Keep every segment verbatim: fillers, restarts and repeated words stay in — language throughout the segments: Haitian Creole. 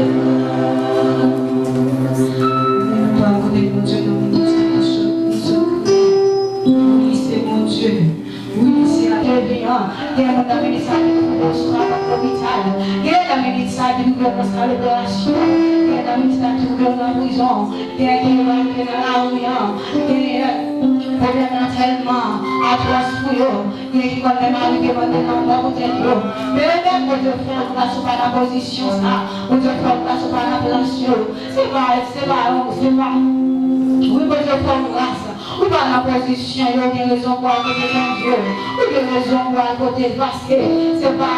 Wi, nou pral kote Bondye nan minit sa, nou sot, nou sot kriye. Wi, se Bondye. Wi, se a Kevin an. Gen moun nan minit sa ki twouve yo sou rabat lopital. Gen nan minit sa ki twouve yo nan sal operasyon. Gen nan minit sa ki twouve yo nan prizon. Gen ki twouve yo nan lari an. Gen pwoblèm nan tèlman atwòs pou yo. Gen ki konn menm arive mande lanmò pou tèt yo. Men Bondye fè w gras ou pa nan pozisyon sa. Bondye fè w gras ou pa nan plas yo. Se pa, se pa, se pa. Wi, Bondye fè w gras. Ou pa nan pozisyon yo, ou gen rezon pou al kote Bondye. Ou gen rezon pou al kote l, paske se pa,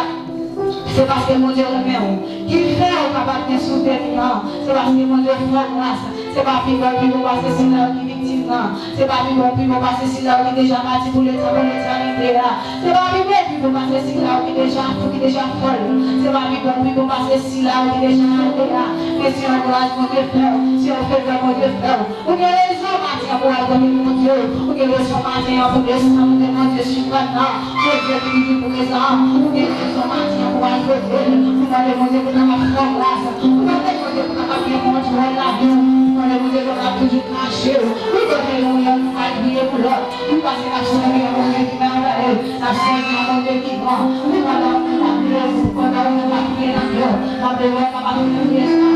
se paske Bondye renmen w ki fè ou kapab gen souvni an. Se paske Bondye fè w gras. Se pa pi bon, pi bon pase sila yo ki viktim nan. Se pa pi bon, pi bon pase sila yo ki deja pati pou letan, pou letènite a. Se pa pi bon, pi bon pase sila yo ki deja fou, ki deja fòl. Se pa pi bon, pi bon pase sila yo ki deja ale a. Men se yon gras Bondye fè w, se yon favè Bondye fè w. Ou gen rezon maten an pou al kote Bondye. Ou gen rezon maten an pou desann kote Bondye siprann nan. Bondye ki vini prezan. Ou gen rezon maten an pou al kote l. Pou mande Bondye pou kapab fè w gras. Pou mande Bondye pou kapab gen kontwòl lavi w. Pou mande Bondye pou kapab toujou kache w. Wi, kote youn ye, nou pa kriye pou lòt. Wi, paske n ap sèvi yon Bondye ki mèvèye. N ap sèvi yon Bondye ki gran. Wi, pandan w nan lapriyè, pandan w nan lapriyè nan kè w, n ap bezwen kapab priye sa.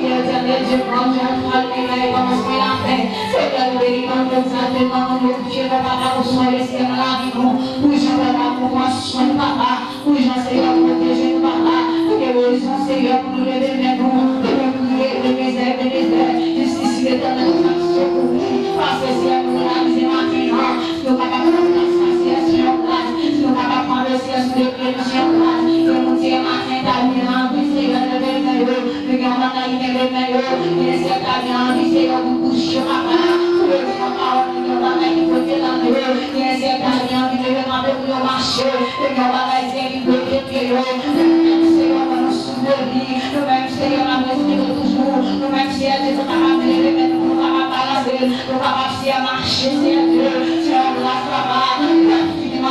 Senyè Etènèl, Dye gran, Dye Alfa, Omega, e kòmansman e lafen. Senyè, nou beni non w, nou egzalte non w, nou glorifye non w, papa, pou sa w ye, Senyè, nan lavi nou. Pou jan w pran swen nou, papa. Pou jan, Senyè, w pwoteje nou, papa. Pou gen rezon, Senyè, pou nou leve men nou, pou nou kriye, Ebenezè, Ebenezè. Jistis Etènèl, nou ap sekouri. Pase, Senyè, pou nou analize maten an. Si nou kapab pran plas la, Senyè, se yon gras. Si nou kapab pran, Senyè, sou de pye nou, se yon gras. Gen moun, Senyè, maten, ta gen anvi, Senyè, leve men yo. Yo gen yon bagay ki kenbe men yo. Gen sèten ta gen anvi, Senyè, pou bouch yo, papa, pou yo di yon pawòl, pou yon bagay ki pote nan yo. Gen sèten ta gen anvi leve kanpe pou yo mache. Yo gen yon bagay, Senyè, ki bloke pye yo. Men nou menm, Senyè, ban nou souf de vi. Nou menm, Senyè, n ap respire toujou. Nou menm, Senyè Dye, nou kapab leve men nou, nou kapab balanse. Nou kapab, Senyè, mache, Senyè Dye. Senyè, gras, papa. Fini,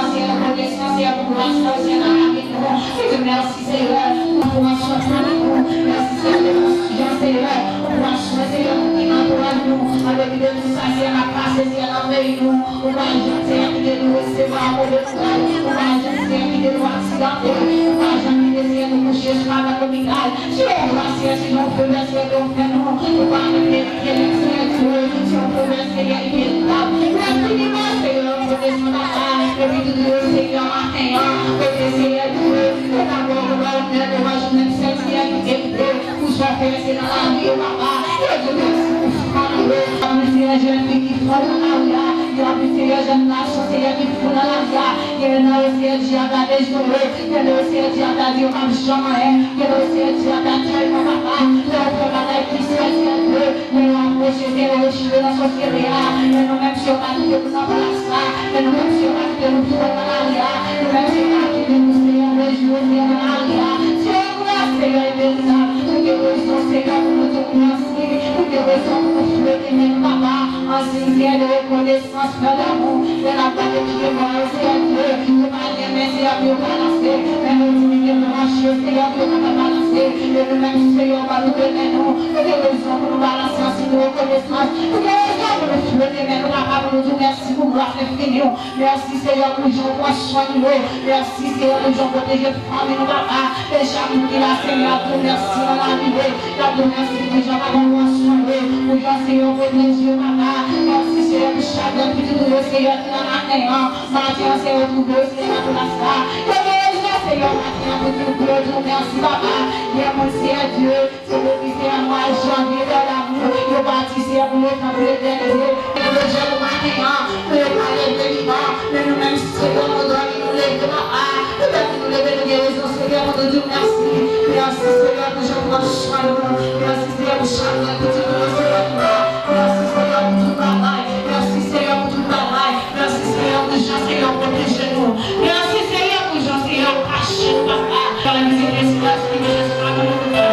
Senyè, rekonesan, Senyè, pou gras la, Senyè, nan lavi nou. Senyè, mèsi. Senyè, pou pran swen fanmi nou. Mèsi, Senyè, pou jan, Senyè, ou pran swen, Senyè, moun ki nan antouraj nou. An depi de tout sa, Senyè, k ap pase, Senyè, nan peyi nou. Ou pa janm, Senyè, kite nou resevwa move nouvèl. Ou pa janm, Senyè, kite nou aksidante. Ou pa janm kite, Senyè, nou kouche sou labat lopital. Se yon gras, Senyè, se yon favè, Senyè, ke w fè nou. Ou pa menm merite l, Senyè Dye. Se yon favè, Senyè, ki veritab. Enfiniman, Senyè, rekonesan, papa. Epi tou, Senyè, maten an, kote, Senyè Dye, yo ta ba w glwa, onè, louwanj, ou menm sèl, Senyè, ki merite pou sa w fè, Senyè, nan lavi yo, papa. Yo di w mèsi pou fanmi yo. Anpil, Senyè, jèn fi ki fou nan lari a. Gen anpil, Senyè, jèn gason, Senyè, ki fou nan lari a. Gen nan yo, Senyè, dyab la dejwe yo. Gen nan yo, Senyè, dyab la di yo p ap janm anyen. Gen nan yo, Senyè, dyab la tèlman, papa, lè yo fè bagay ki sèl, Senyè Dye. Men yo apwoche, Senyè, yo chire nan sosyete a. Men nou menm, Senyè, w pa kite nou nan plas la. Men nou menm, Senyè, w pa kite nou twò nan lari a. Nou menm, Senyè, w pa kite nou, Senyè, rejwi, Senyè, nan lari a. Senyè, gras, Senyè, e veritab. Nou gen rezon, Senyè, pou nou di w mèsi. Nou gen rezon pou nou flote men nou, papa, an siy, Senyè, de rekonesans. Sans fè damou, lè n ap gade pye mò yo, Seyè Dye, yo pa gen men, Seyè, pou yo balanse, men nou diminye branch yo, Seyè, pou yo kapab balanse, e nou menm, Seyè, w ban nou de men nou, nou gen rezon pou nou balanse an siy de rekonesans, nou gen rezon pou nou flote men nou, Papa, pou nou di w mèsi pou gras enfini w, mèsi, Seyè, pou jan w pran swen nou yo, mèsi, Seyè, pou jan w pwoteje fanmi nou, Papa, e chak moun ki la, Seyè, ap di w mèsi nan lavi yo. N ap di w mèsi pou jan w pran swen yo, pou jan Seyè w pwoteje yo, Papa. Mèsi, Seyè, pou chak grenn pitit ou yo, Seyè, ki nan maten an. Maten an, Seyè, w twouve yo, Seyè, nan plas la. Yo gen rezon, Seyè, maten an, pou di w, pou yo di w mèsi, Papa. Gen moun, Seyè Dye, se depi, Seyè, mwa janvye, Pè damou, yo pati, Seyè, pou letan, pou letènite. Yo jwenn ou maten an, pou yo pa leve vivan. Men nou menm, Seyè, nou dòmi, nou leve, Papa. Petèt nou leve, nou gen rezon, Seyè, pou nou di w mèsi. Mèsi, Seyè, pou jan w pran swen nou. Mèsi, Seyè, pou chak grenn pitit nou yo, Seyè, ki la. Mèsi, Seyè, pou tout bagay. Mèsi, Seyè, pou tout bagay. Mèsi, Seyè, pou jan, Seyè, w pwoteje nou. Mèsi, Seyè, pou jan, Seyè, w kache nou, Papa. Yo al vizite, Seyè, sou ki mete sou lakou nou, Papa.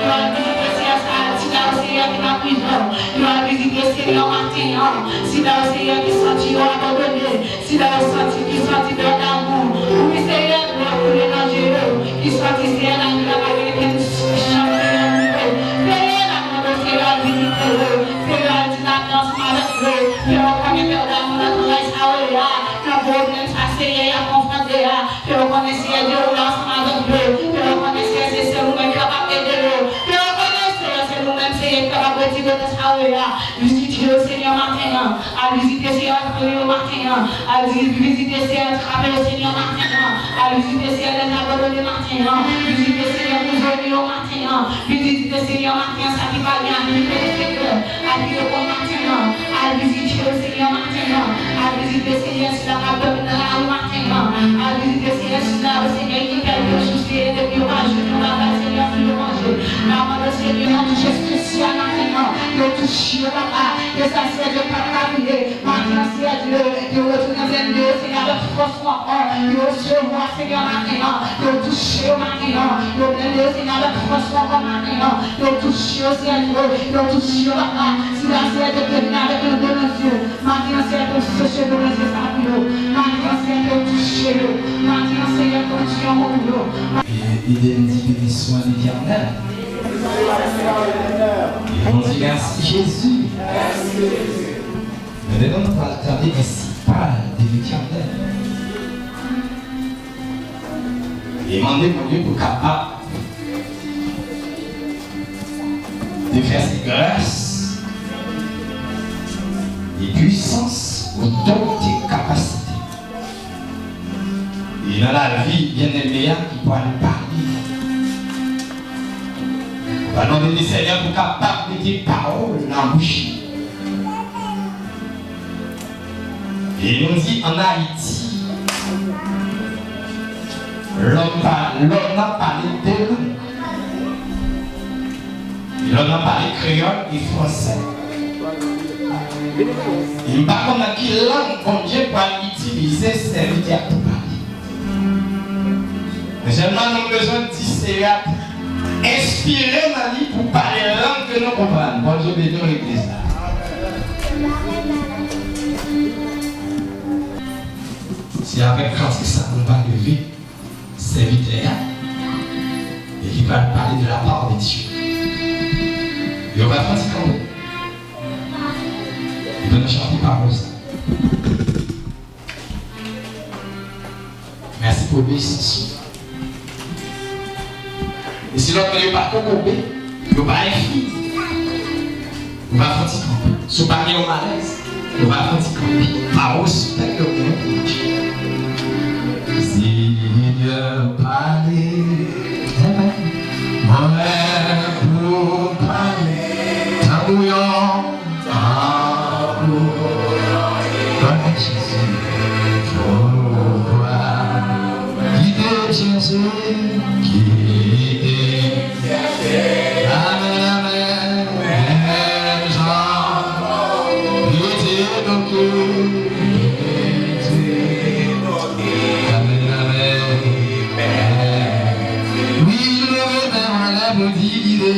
Yo al vizite, Seyè, sa, sila yo, Seyè, ki nan prizon. Yo al vizite, Seyè, maten an. Sila yo, Seyè, ki santi yo abandone. Sila yo santi, ki santi pè damou. Wi, Seyè, dlo koule nan je yo. Ki santi, Seyè, lavi a pa gen okenn chans, Seyè, pou yo. Senyè, y ap konfwonte a. Fè yo konnen, Senyè Dye, ou la ansanm avèk yo. Fè yo konnen, Senyè, se sèl ou menm ki kapab ede yo. Fè yo konnen, Senyè, se nou menm, Senyè, ki kapab retire yo nan sa yo ye a. Vizite yo, Senyè, maten an. Al vizite, Senyè, òfelin yo maten an. Al di-, vizite, Senyè, trape yo, Senyè, maten an. Al vizite, Senyè, lèzabandone maten an. Vizite, Senyè, prizonye yo maten an. Vizite, Senyè, maten an, sa ki pa gen, ak ki pèsekite, ak ki reponn maten an. Al vizite yo, Senyè, maten an. Al vizite, Senyè, sila k ap dòmi nan lari maten an. Al vizite, Senyè, sila yo, Senyè, ki pèdi yo sou, Senyè, depi yo pa jwenn yon bagay, Senyè, pou yo manje. N ap mande, Senyè, yon touche espesyal maten an. Yo touche yo, papa. E sa, Senyè Dye, pa ka bliye. Maten an, Senyè Dye, yo retounen blende yo, Senyè, avèk fòs ou ankò. Yo resevwa, Senyè, maten an. Yo touche yo maten an. Yo blende yo, Senyè, avèk fòs ou ankò maten an. Yo touche yo, Senyè Dye. Yo touche yo, papa. Sila, Senyè Dye, te vin avèk yon de nan zye. Maten an, Senyè, te seche de nan zye sa pou yo. Maten an, Senyè, te touche yo. Maten an, Senyè, te yon mo pou yo. Et, et de nous dire béni soit l'Éternel. Et on dit merci Jésus. Mentnan, nou pral tande ensi pale de Letènèl. E mande Bondye pou kapab devèse gras e pwisans, otorite, kapasite. E nan lavi byeneme a ki pral pale. Ou pral mande Senyè pou kapab mete pawòl nan bouch li. E nou di ann Ayiti, lòm pa, lòm nan pale de lang. Lòm nan pale kreyòl e fransè. E m pa konn nan ki lang Bondye pral itilize sèvitè a pou pale. Men sèlman nou bezwen di Seyè a enspire nan li pou pale lang ke nou konprann. Bondye beni w, legliz la. Se avèk kantik sa nou va leve sèvitè a e ki pral pale de la part de Dieu. Yo va fè ti kanpe. Epi nou chante pawòl sa. Mèsi pou obeyisans ou. E si lòt yo pa kokobe, yo pa enfim, ou va fè ti kanpe. Si w pa gen yon malèz, ou va fè ti kanpe. Pawòl sou tèt ke w gen pou Bondye. Senyè, pale. Amen. Mwen pou pale. Tankou yon Tankou yon Jezi, poukwa kite Jezi, kite Jezi. Amen, amen. Men jan rete toke, rete toke. Amen, amen. Wi, leve men w anlè pou di kite.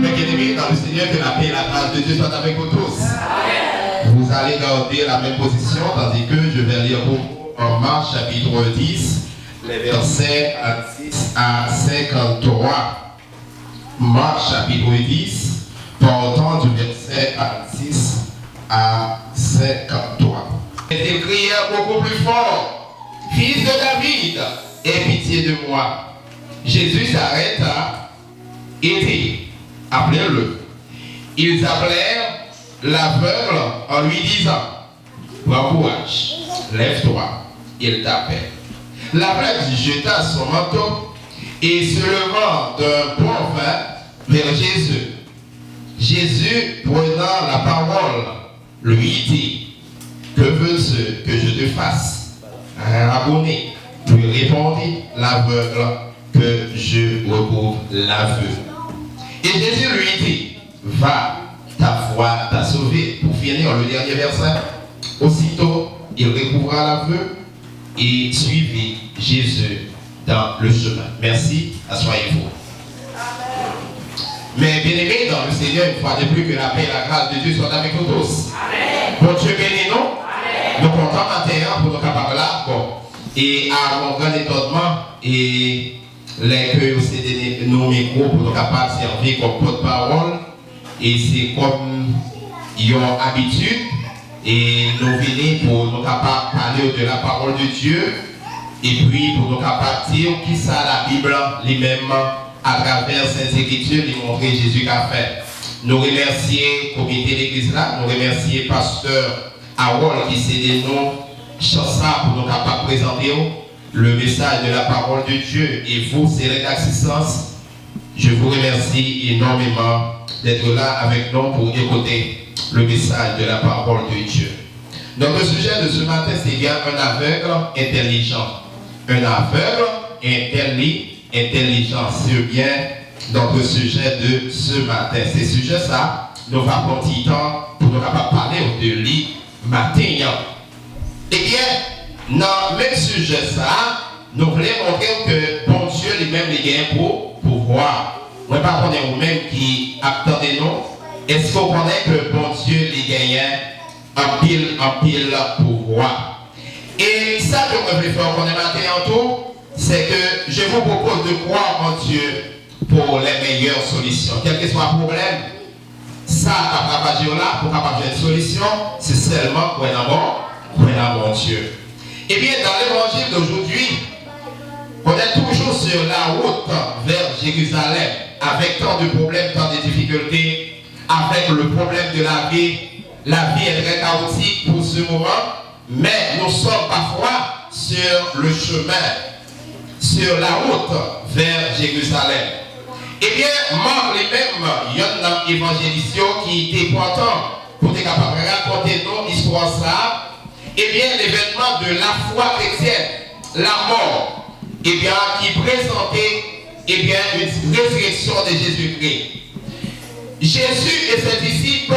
Mes bien-aimés dans le Seigneur, que la paix et la grâce de Dieu soient avec vous tous. Vous allez garder la même position, tandis que je vais lire pour vous en Marc chapitre dix, les versets trente-six à cinquante-trois. Marc chapitre dix, partant du verset trente-six à cinquante-trois. Ils crièrent beaucoup plus fort, Fils de David, aie pitié de moi. Jésus s'arrêta et dit, appelez-le. Ils appelèrent l'aveugle en lui disant, prends courage, lève-toi, il t'appelle. L'aveugle jeta son manteau et se levant d'un bond vint vers Jésus. Jésus, prenant la parole, lui dit, que veux-tu que je te fasse? Rabboni, lui répondit l'aveugle, que je recouvre la vue. Et Jésus lui dit, va, ta foi t'a sauvé. Pour finir, le dernier verset. Aussitôt, il recouvra la vue et suivit Jésus dans le chemin. Merci, asseyez-vous. Mes bien-aimés dans le Seigneur, une fois de plus, que la paix et la grâce de Dieu soient avec nous tous. Bondye beni nou. Nou kontan maten an pou nou kapab la ankò. E a mon gran etònman, e lè ke yo sede nou mikwo pou nou kapab sèvi kòm pòtpawòl, e se kòm yon abitid, e nou vini pou nou kapab pale de la parole de Dieu, epi pou nou kapab di kisa Labib li menm, atravè Sent Ekriti, li montre Jezi ka fè. Nou remèsye komite legliz la, nou remèsye pastè Harold ki sede nou chans sa pou nou kapab prezante w le message de la parole de Dieu. Et vous, Select Assistance, je vous remercie énormément d'être là avec nous pour écouter le message de la parole de Dieu. Notre sujet de ce matin, c'est bien un aveugle intelligent. Un aveugle intelli- intelligent, c'est bien notre sujet de ce matin. Se sijè sa, nou va pran ti tan pou nou kapab pale de li maten an. Ebyen, nan menm sijè sa, nou vle montre w ke Bondye li menm li gen pou pouvwa. Mwen pa konnen ou menm ki ap tande nou, èske w konnen ke Bondye li genyen anpil, anpil pouvwa? E sa ke mwen vle fè w konnen maten an tou, c'est que je vous propose de croire en Dieu pour les meilleures solutions. Kèlkeswa pwoblèm sa k ap ravaje w la, pou w kapab jwenn solisyon, se sèlman kwè nan Bon, kwè nan Bondye. Eh bien, dans l'évangile d'aujourd'hui, on est toujours sur la route vers Jérusalem, avec tant de problèmes, tant de difficultés, avec le problème de la vie. La vie est très chaotique pour ce moment, mais nous sommes parfois sur le chemin, sur la route vers Jérusalem. Ebyen, Mak li menm, yonn nan evanjelis yo ki te pran tan pou te kapab rakonte nou istwa sa a, ebyen, l'événement de la foi chrétienne, la mort, ebyen, ki prezante, ebyen, une résurrection de Jésus-Christ. Jésus et ses disciples,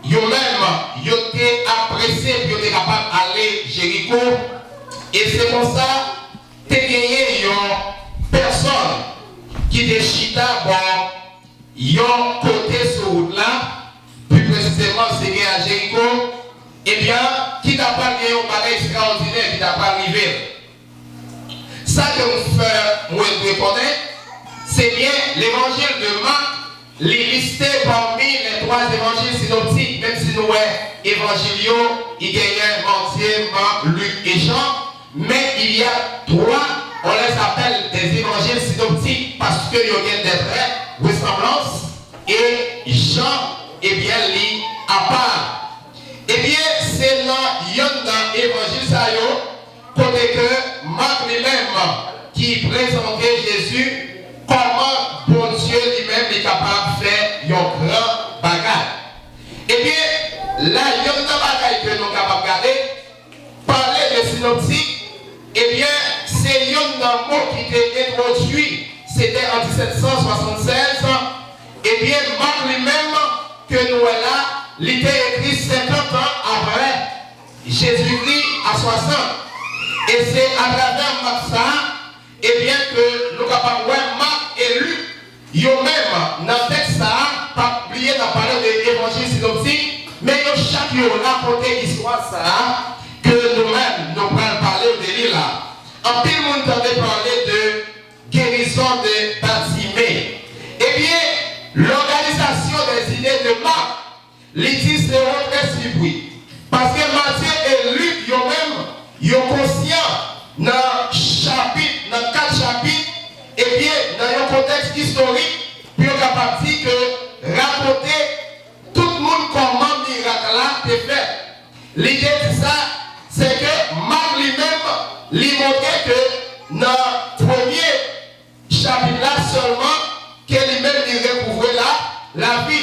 yo menm, yo te ap prese pou yo te kapab ale Jeriko. E se konsa, te genyen yon pèsòn ki te chita bò yon kote sou wout la, pi presizeman, se gen a Jeriko, ebyen, ki ta pral gen yon bagay ekstraòdinè ki ta pral rive l. Sa ke nou fè mwen dwe konnen, se byen levanjil de Mak, li liste pami les trois évangiles synoptiques, menm si nou wè evanjil yo, i genyen Matye, Mak, Lik e Jan, men il y a trois, on les appelle des évangiles synoptiques, paske yo gen de trè resanblans, e Jan, ebyen, li apa. Ebyen, se nan yonn nan evanjil sa yo, kote ke Mak li menm ki prezante Jezi kòman Bondye li menm li kapab fè yon gran bagay. Ebyen, la yonn nan bagay ke nou kapab gade, pale de sinoptik, ebyen, se yonn nan mo ki te entwodui, se te an disèt san swasannsèz, ebyen, Mak li menm ke nou wè la, li te ekri senkant an apre Jezikri a swasant. E se atravè Mak sa a, ebyen, ke nou kapab wè Mak e Lik, yo menm, nan tèks sa a, pa bliye n ap pale de evanjil sinoptik, men yo chak yo rakonte istwa sa a, ke nou menm, nou pral pale de li la. Anpil moun tande pale de guérison de Bartimée. Ebyen, l'organisation des idées de Marc, li di se yon espri. Paske Matye e Lik istorik pou yo kapab di ke rakonte tout moun kòman mirak la te fèt. Li te di sa, se ke Mak li menm, li montre ke nan premye chapit la sèlman, ke li menm li rekouvre la, lavi,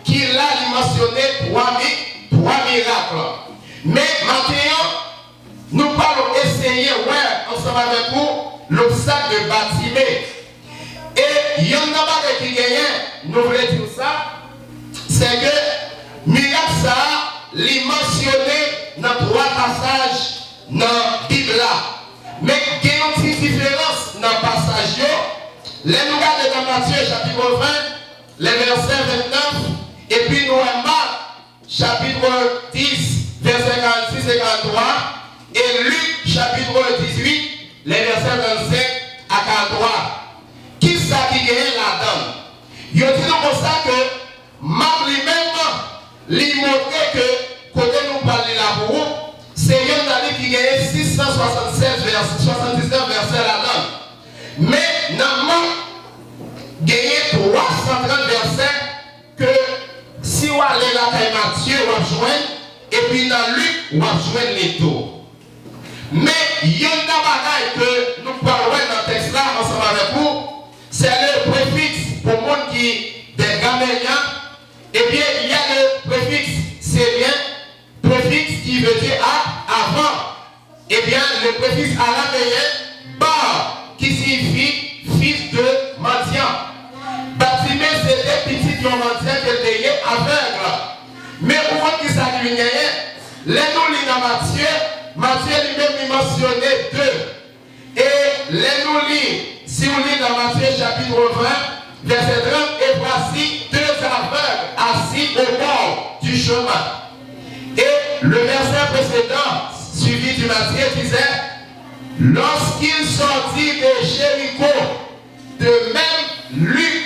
ki la li mansyone twa mi, twa mirak. Men maten an, nou pral eseye wè ansanm avèk ou lobstak de Batime. E yonn nan bagay ki genyen, nou vle di w sa, se ke mirak sa a, li mansyone nan twa pasaj nan Bib la. Men gen yon ti diferans nan pasaj yo. Lè nou gade nan Matye chapit ven, lè vèsè vennèf, epi nou wè Mak chapit dis, vèsè karannsis e karanntwa, e Lik chapit dizuit, lè vèsè trannsenk a karanntwa. Kisa ki genyen ladan l? Yo di nou konsa ke Mak li menm, li montre ke kote nou pral li la pou ou, se yonn nan liv ki genyen sis san swasannsèz vèsè, swasanndiznèf vèsè ladan l. Men nan Mak, genyen twa san trant vèsè ke si w ale lakay Matye, w ap jwenn, epi nan Lik, w ap jwenn li tou. Men, yonn nan bagay ke nou pral wè nan tèks la ansanm avèk ou, se le prefiks pou moun ki de Gramènya, ebyen, il y a le préfixe, c'est bien, préfixe qui veut dire à, avant. Ebyen, le préfixe araméen, bar, ki siyifi fils de mendiant. Batime se te pitit yon mandyan ke l te ye, avèg. Men ou konn kisa ki vin genyen? Lè nou li nan Matye, Matye li menm li mansyone de. E lè nou li, si w li nan Matye chapit ven, vèsè trant, et voici deux aveugles assis au bord du chemin. Et le verset précédent, suivi du Matye, disait, lorsqu'il sortit de Jéricho, de même Lik,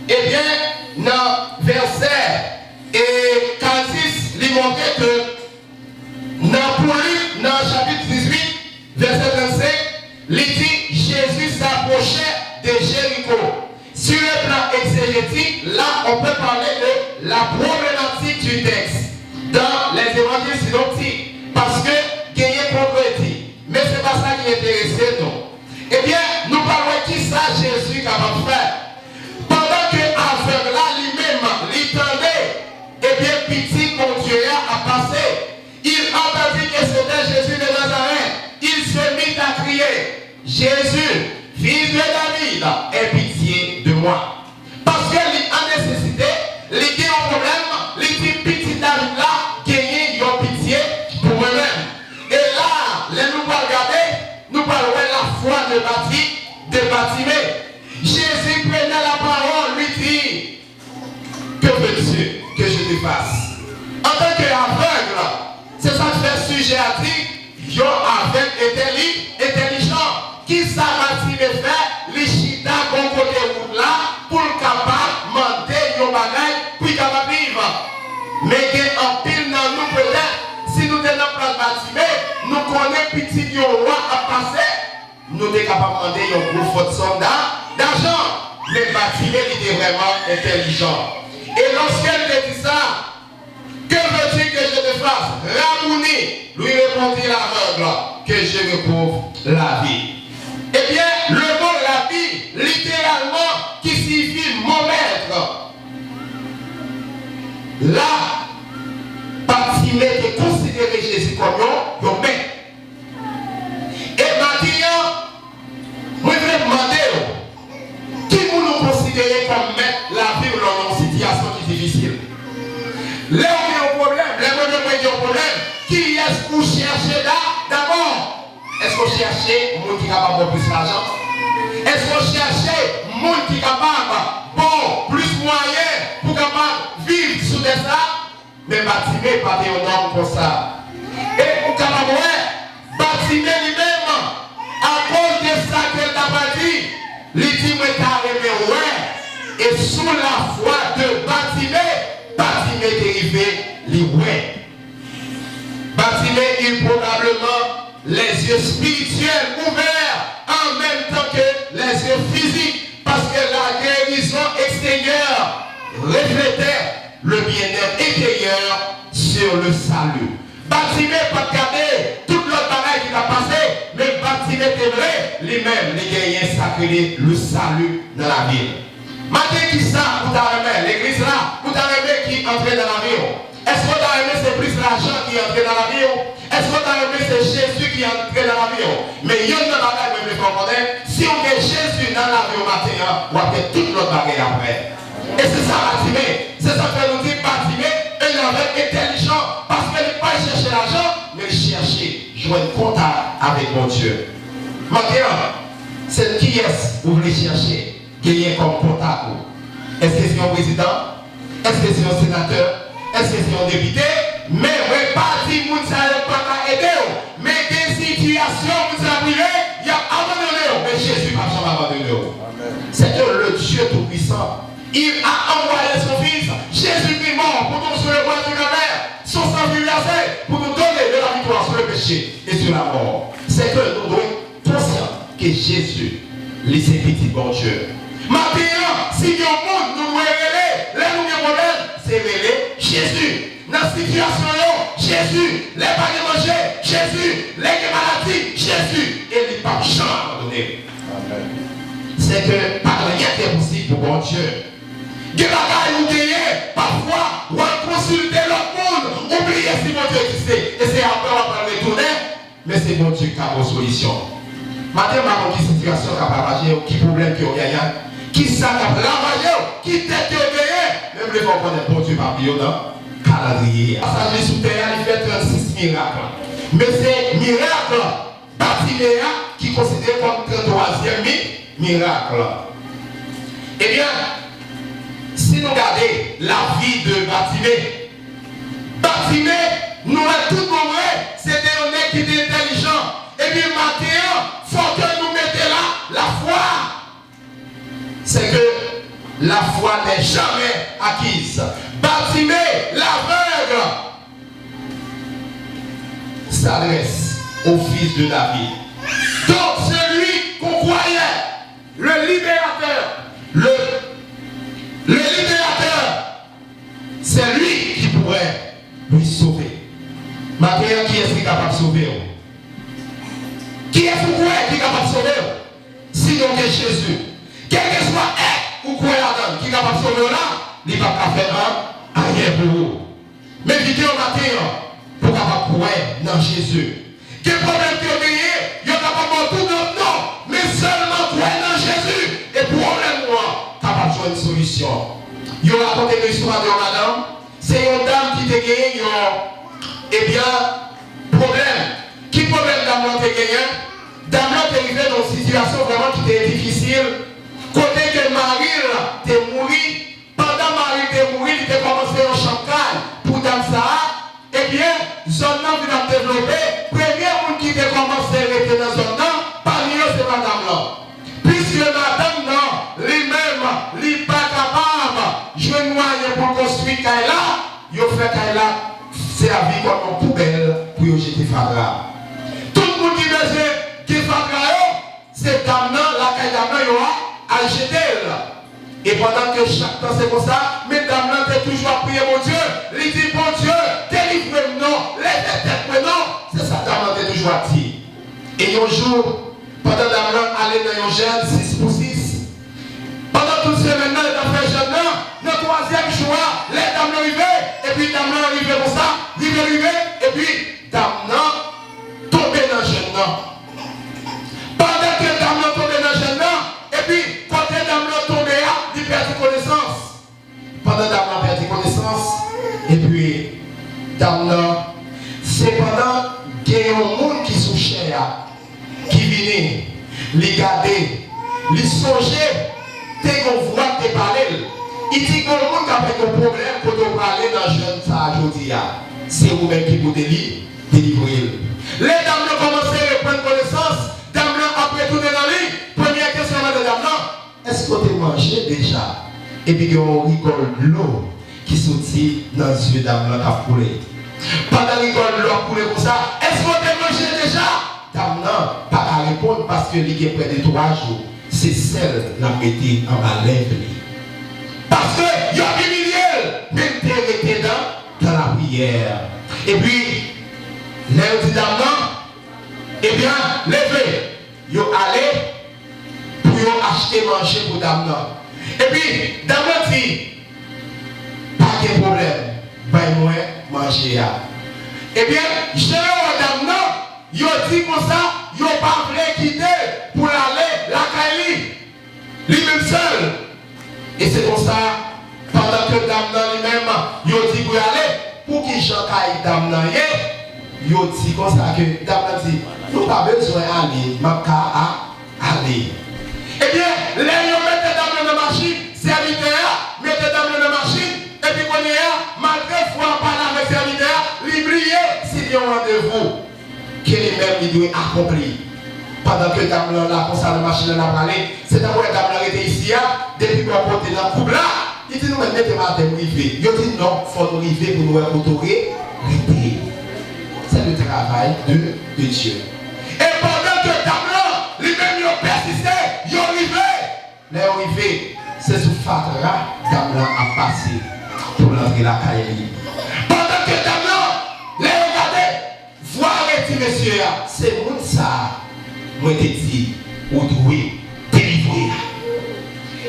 ebyen, nan vèsè e karannsis, li montre ke nan pou Lik, nan chapit dizuit, vèsè trannsenk, li di, Jésus s'approchait de Jéricho. Sur le plan exégétique, là, on peut parler de la problématique du texte dans les évangiles synoptiques, paske genyen kontredi. Men se pa sa ki enterese nou. Ebyen, nou pral wè kisa Jezi kapab fè. Pandan ke avèg la, li menm, li tande, ebyen, Pitit Bondye a ap pase. Il entendit que c'était Jésus de Nazareth. Il se mit à crier, Jésus, fils de David, aie pitié de moi. Paske li an nesesite, li gen yon pwoblèm, li di, Pitit David la, genyen yon pitye pou mwen menm. E la, lè nou pral gade, nou pral wè lafwa de Bati, de Batime. Jésus prenait la parole, lui dit, Que veux-tu que je te fasse? Antanke avèg, se sa k fè sijè a di, yon avèg entèli-, entèlijan. Kisa Batime fè? Li chita bò kote wout la pou l kapab mande yon bagay pou l kapab viv. Men gen anpil nan nou, petèt, si nou te nan plas Batime, nou konnen pitit yon wa ap pase, nou te kapab mande yon gwo fòt sòm da-, dajan. Men Batime, li te vrèman entèlijan. E lòske l te di sa, Que veux-tu que je te fasse? Rabouni, lui répondit l'aveugle, que je recouvre la vue. Ebyen, le mo rabi, literalman, ki siyifi mon maître. La, Batime te konsidere Jezi kòm yon, yon mèt. E maten an, mwen vle mande w, ki moun ou konsidere kòm mèt lavi w lè w nan yon sitiyasyon ki difisil? Lè w gen yon pwoblèm, lè mwen menm mwen gen yon pwoblèm, kiyès ou chèche da-, dabò? Èske w chèche moun ki kapab ba w plis lajan? Èske w chèche moun ki kapab ba w plis mwayen pou w kapab viv sou tè sa a? Men Batime pa te yon nonm konsa. E ou kapab wè, Batime li menm, akoz de sa ke l ta pral di, li di, mwen ta renmen wè. E sou lafwa de Batime, Batime te rive, li wè. Batime eut probablement les yeux spirituels ouverts en même temps que les yeux physiques, paske la guérison Seigneur reflétait le bien-être intérieur sur le salut. Batime pa t gade tout lòt bagay ki t ap pase, men Batime te vle, li menm, li genyen sa k rele le salut nan lavi l. Maten, kisa ou ta renmen, legliz la, ou ta renmen ki antre nan lavi w? Èske w ta renmen se plis lajan ki antre nan lavi w? Èske w ta renmen se Jezi ki antre nan lavi w? Men yonn nan bagay mwen vle fè w konnen, si w gen Jezi nan lavi w maten an, w ap gen tout lòt bagay apre. E se sa Batime, se sa k fè nou di Batime, un aveugle intelligent, paske li pa chèche lajan, men li chèche jwenn kontak avèk Bondye. Maten an, se kiyès ou vle chèche genyen kòm kontak ou? Èske se yon prezidan? Èske se yon senatè? Èske se yon depite? Men mwen pa di moun sa yo pa ka ede w. Men gen sitiyasyon moun sa yo rive, y ap abandone w. Men Jezi p ap janm abandone w. Sèke le Dieu Tout-Puissant, il a envoyé son Fils, Jésus-Christ mort pour nous sur le bois du Calvaire. Son sang fut versé pour nous donner de la victoire sur le péché et sur la mort. Sèke nou dwe konsyan ke Jezi, li se Pitit Bondye. Maten an, si gen yon moun nou dwe rele lè nou gen pwoblèm, se rele Jezi. Nan sitiyasyon yo, Jezi. Lè pa gen manje, Jezi. Lè gen maladi, Jezi. E li p ap janm abandone. Sèke pa gen anyen ki enposib pou Bondye. Gen bagay ou genyen, pafwa, w al konsilte lòt moun, ou bliye si Bondye egziste. E se apre w ap al retounen, men se Bondye ki ka ba w solisyon. Maten, m pa konn ki sitiyasyon k ap ravaje w, ki pwoblèm ke w genyen, ki sa k ap ravaje w, ki dèt ke w genyen, men m vle fè w konnen Bondye pa bliye w nan kalandriye a. Pasaj li sou tè a, li fè trannsis mirak. Men se mirak Batime a, ki konsidere kòm tranntwazyèm mi-, mirak. Ebyen, si nou gade lavi de Batime, Batime, nou wè tout bon vre, se te yon nèg ki te entèlijan. Ebyen, maten an, fò ke nou mete la, lafwa. C'est que la foi n'est jamais acquise. Batime, l'aveugle, s'adresse au fils de David. Donc, celui qu'on croyait, le libérateur, le, le libérateur, c'est lui qui pourrait lui sauver. Maten an, kiyès ki kapab sove w? Kiyès ou kwè ki kapab sove w? Sinon gen Jezi. Kèlkeswa èt ou kwè ladan l ki kapab sove w la, li p ap ka fè an, anyen pou ou. Men videyo maten an, pou w kapab kwè nan Jezi. Gen pwoblèm ke w genyen, yo kapab ba w tout lòt non, men sèlman kwè nan Jezi, e pwoblèm ou an kapab jwenn solisyon. Yo rakonte nou istwa de yon madanm, se yon dam ki te genyen yon, ebyen, pwoblèm. Ki pwoblèm dam lan te genyen? Dam lan te rive nan yon sitiyasyon vrèman ki te difisil, kote ke mari l te mouri. Pandan mari l te mouri, li te kòmanse yon chanpkay pou dam sa a. Ebyen, zòn nan vin ap devlope. Premye moun ki te kòmanse rete nan zòn nan, pami yo se madanm lan. Piske madanm nan, li menm, li pa kapab jwenn mwayen pou l konstwi kay la, yo fè kay la sèvi kòm yon poubèl pou yo jete fatra. Tout moun ki bezwen gen fatra yo, se dam nan, lakay dam nan yo a, al jete l. E pandan ke chak tan se konsa, men dam nan te toujou ap priye Bondye. Li di, Bondye, delivre m non, leve tèt mwen non. Se sa dam nan te toujou ap di. E yon jou, pandan dam nan ale nan yon jèn sis pou sis, pandan tout semèn nan, yo t ap fè jèn nan, nan twazyèm jou a, lè dam nan rive, epi dam nan rive konsa, rive, rive, epi dam nan tonbe nan jèn nan. Pandan ke dam nan tonbe nan jèn nan, epi kote dam nan tonbe a, li pèdi konesans. Pandan dam nan pèdi konesans, epi dam nan, sepandan gen yon moun ki sou chè a, ki vini, li gade, li sonje, te gen yon vwa ki te pale l. Li di, gen yon moun k ap gen yon pwoblèm kote w prale nan jèn sa a jodi a. Se ou menm ki pou deli-, delivre l. Lè dam nan kòmanse reprann konesans, dam nan ap retounen nan li. Premyè kesyon l mande dam nan, èske w te manje deja? Epi gen yon rigòl dlo ki soti nan zye dam nan k ap koule. Pandan rigòl dlo ap koule konsa, èske w te manje deja? Dam nan pa ka reponn paske li gen prè de twa jou se sèl l ap mete anba lèv li. Epi, lè yo di dam nan, ebyen, leve, yo ale pou yo achte manje pou dam nan. Epi, dam nan di, pa gen pwoblèm, bay mwen manje a. Ebyen, jan yo wè dam nan, yo di konsa, yo pa vle kite pou l ale lakay li. Li menm sèl. E se konsa, pandan ke dam nan li menm, yo di pou y ale, pou ki jan kay dam nan ye, yo di konsa ke dam nan di, nou pa bezwen ale, m ap ka a, ale. Ebyen, lè yo mete dam nan nan machin, sèvitè a mete dam nan nan machin, epi kounye a, malgre fwa pale avèk sèvitè a, li bliye si gen yon randevou ke li menm li dwe akonpli. Pandan ke dam lan la konsa nan machin lan l ap prale, se tankou lè dam lan rete isi a, depi bò kote nan koub la, li di nou menm mete m atè m rive. Yo di non, fò nou rive pou nou wè kote w re-, rete. C'est le travail de, de Dieu. E pandan ke dam lan, li menm yo pèsiste, yo rive. Lè yo rive, se sou fatra dam lan ap pase pou l antre lakay li. Pandan ke dam lan, lè yo gade, vwa redi mesye a, se moun sa a mwen te di ou dwe delivre a.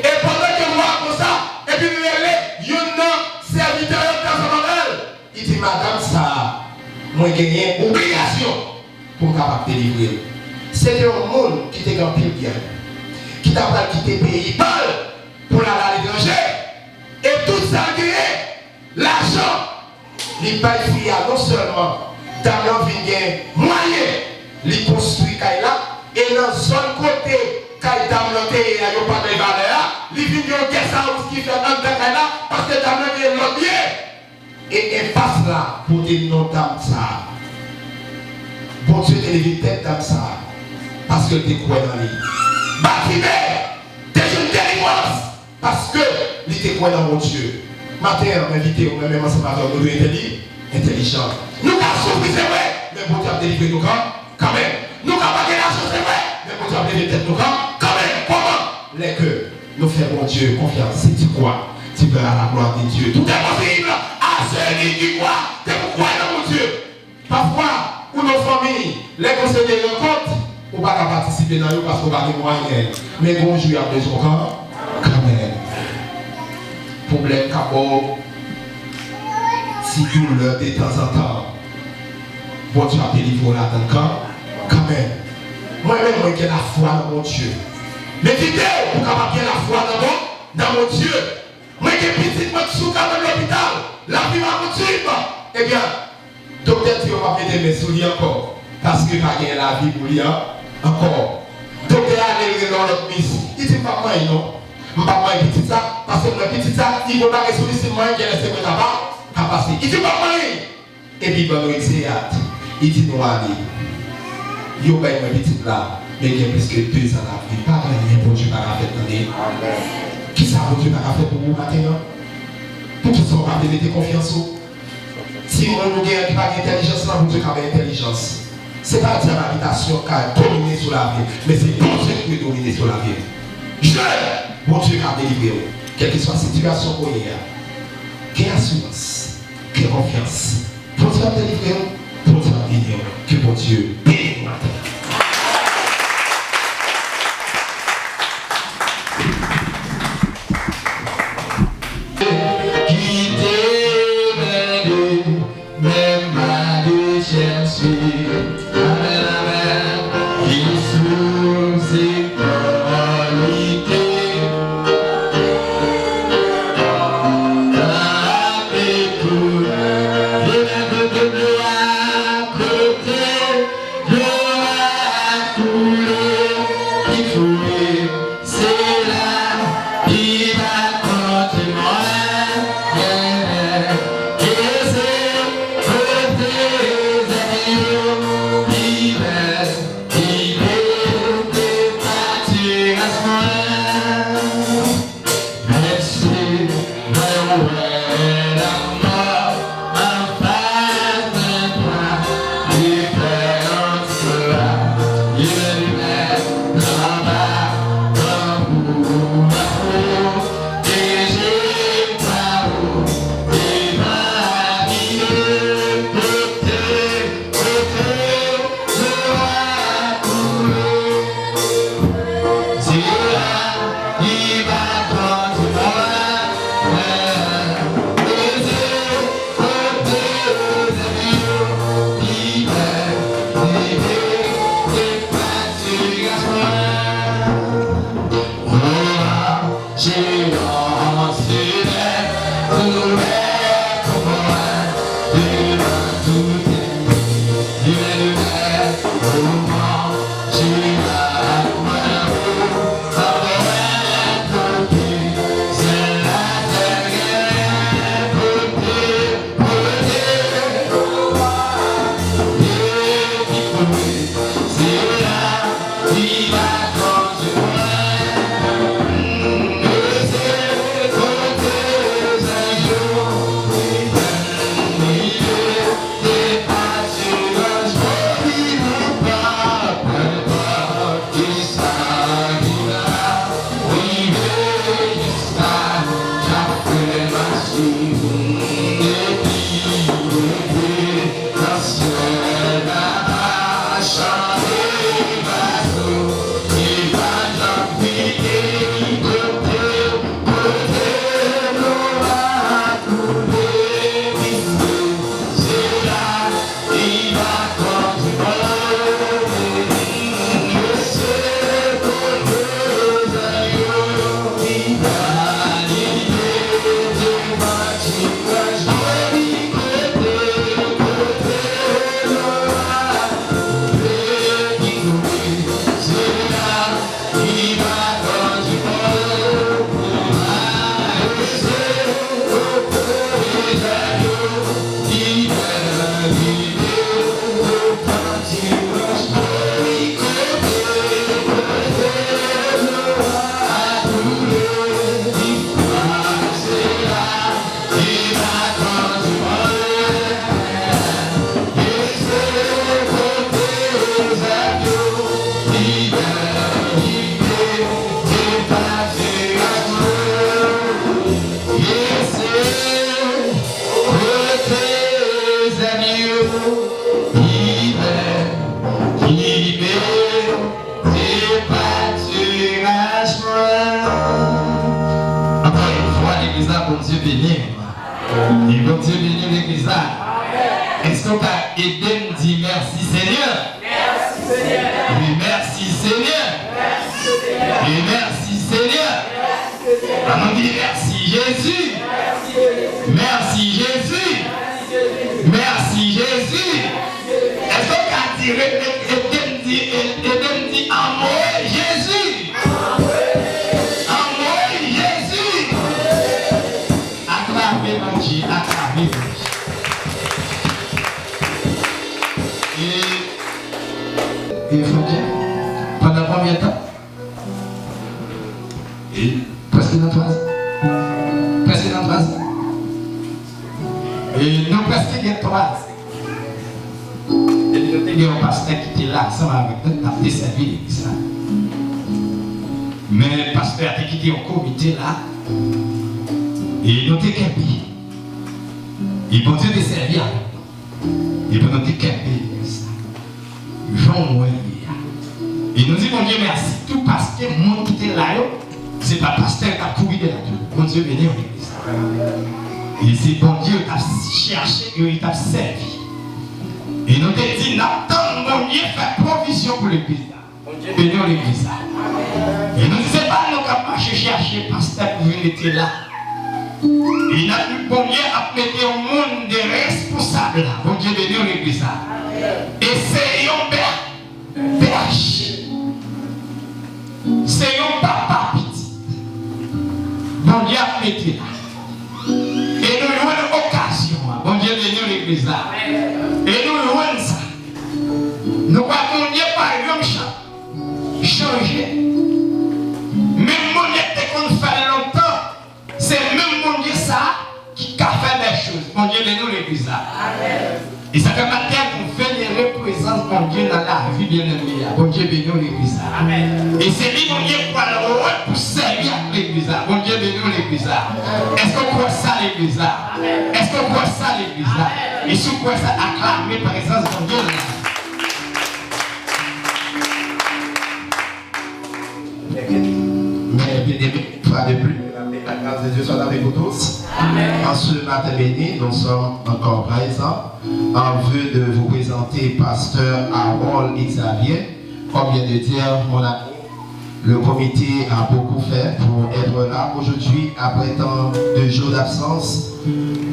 E pandan ke vwa a konsa, epi l rele youn nan sèvitè yo k t ansanm avè l, li di, madanm sa a, mwen genyen obligasyon pou m kapab delivre l. Se te yon moun ki te gen anpil byen, ki ta pral kite peyi pa l pou l al aletranje, e tout sa l genyen, lajan, li bay fi a. Non sèlman dam lan vin gen mwayen, li konstwi kay la, e nan zòn kote kay dam lan te ye a, yo pa bay valè a, li vin gen yon guest house ki fèt anndan kay la, paske dam lan gen lòt byen. E enpas la pote non dam sa a. Bondye te leve tèt dam sa a, paske l te kwè nan li. Batime te jwenn delivrans, paske li te kwè nan Bondye. Maten an, m envite w, mwen menm ansanm avè w, nou dwe entèli-, entèlijan. Nou ka soufri, se vre, men Bondye ap delivre nou kan-, kanmenm. Nou ka pa gen lajan, se vre, men Bondye ap leve tèt nou kan-, kanmenm. Kòman? Lè ke nou fè Bondye konfyans, c'est tu crois, tu verras la gloire de Dieu. Tout est possible à celui qui croit. Se pou kwè nan Bondye. Pafwa, ou nan fanmi, lè konsèy de rankont, ou pa ka patisipe nan yo paske ou pa gen mwayen. Men gon jou y ap bezwen w kan-, kanmenm. Pwoblèm ka ba w ti doulè detanzantan. Bondye ap delivre w ladan l kan-, kanmenm. Mwen menm, mwen gen lafwa nan Bondye. M envite w pou w kapab gen lafwa nan Bon-, nan Bondye. Mwen gen pitit mwen k sou kanmenm lopital, lavi pa posib. Ebyen, doktè di yo p ap mete men sou li ankò, paske pa gen lavi pou li an-, ankò. Doktè a ale, l rele yon lòt mis. Li di, m p ap manyen non. M p ap manyen pitit sa, paske m wè pitit sa, li gon bagay sou li, si m manyen, genlè se mwen k ap, k ap pase. Li di, m p ap manyen. Epi ban nou egzeyat. Li di nou ale. Yo bay mwen pitit la, men gen plis ke de zan l ap viv. Pa gen anyen Bondye pa ka fè, tande. Kisa Bondye pa ka fè pou ou maten an? Poukisa w pa vle mete konfyans ou? Timoun ou gen an ki pa gen entèlijans lan, Bondye ka bay entèlijans. Se pa dyab abitasyon k ka domine sou lavi w, men se Bondye ki dwe domine sou lavi w. Jèn, Bondye ka delivre w. Kèlkeswa sitiyasyon ke w ye a, gen asirans, gen konfyans. Bondye ap delivre w, Bondye ap beni w. Ke Bondye beni w maten. Kite mande, menm pa de chèche. Amèn, amèn. Ki souse kòlite. Tanpri pou yo mèt de dlo a kote, dlo a koule, ki fouye. Se la li pa konte mwen, e se kote zèb yo pi bèl, pi bèl ke patiraj mwen. Menm si mwen wè lanmò anfas mwen, pa li fè yon ti pla, li menm anba. Tanpri, tanpri, ke je pa ou, e pa ki Ankò yon fwa, legliz la, Bondye beni w. E Bondye beni legliz la. Èske w ka ede m di mèsi, Senyè? Wi, mèsi, Senyè. E mèsi, Senyè. Ann nou di mèsi, Jezi. Mèsi, Jezi. Mèsi, Jezi. Èske w ka di, ede m di, ede m di, anmwe Jezi. Anmwe Jezi. Aklame Bondye, aklame Bondye. E, e Fondye, pandan konbyen tan? E, prèske nan twa zan. Prèske nan twa zan. E nou prèske gen twa zan. Epi nou te gen yon pastè ki te la ansanm avèk nou, k ap desèvi legliz la. Men pastè a te kite yon komite la, e nou te kenbe. E Bondye te sèvi avèk nou. Epi nou te kenbe legliz la. Jan w wè l ye a. E nou di Bondye mèsi tou paske moun ki te la yo, se pa pastè yo t ap kouri dèyè tou. Bondye beni w legliz la. E se Bondye yo t ap chèche, yo t ap sèvi. E nou te di n ap tann Bondye fè pwovizyon pou legliz la. Beni w legliz la. E nou di se pa nou k ap mache chèche pastè pou vin mete la. E n ap di Bondye ap mete yon moun de responsab la. Bondye beni w legliz la. E se yon bè, bèche. Se yon papa pitit. Bondye ap mete la. E nou jwenn okazyon an. Bondye beni w legliz la. E nou jwenn sa. Nou wè Bondye pa janm chanje. Menm Bondye ki te konn fè l lontan, se menm Bondye sa a ki ka fè bèl choz. Bondye beni w legliz la. E sa fè maten nou venere prezans Bondye nan lavi byeneme a. Bondye beni w legliz la. E se li Bondye pral wè pou sèvi ak legliz la. Bondye beni w legliz la. Èske w kwè sa legliz la? Èske w kwè sa legliz la? E si w kwè sa, aklame prezans Bondye nan lavi. Mes bien-aimés, une fois de plus, que la paix et la grâce de Dieu soient avec vous tous. En ce matin béni, nous sommes encore présents en vue de vous présenter Pasteur Harold Xavier, comme vient de dire mon ami, Le comité a beaucoup fait pour être là aujourd'hui après tant de jours d'absence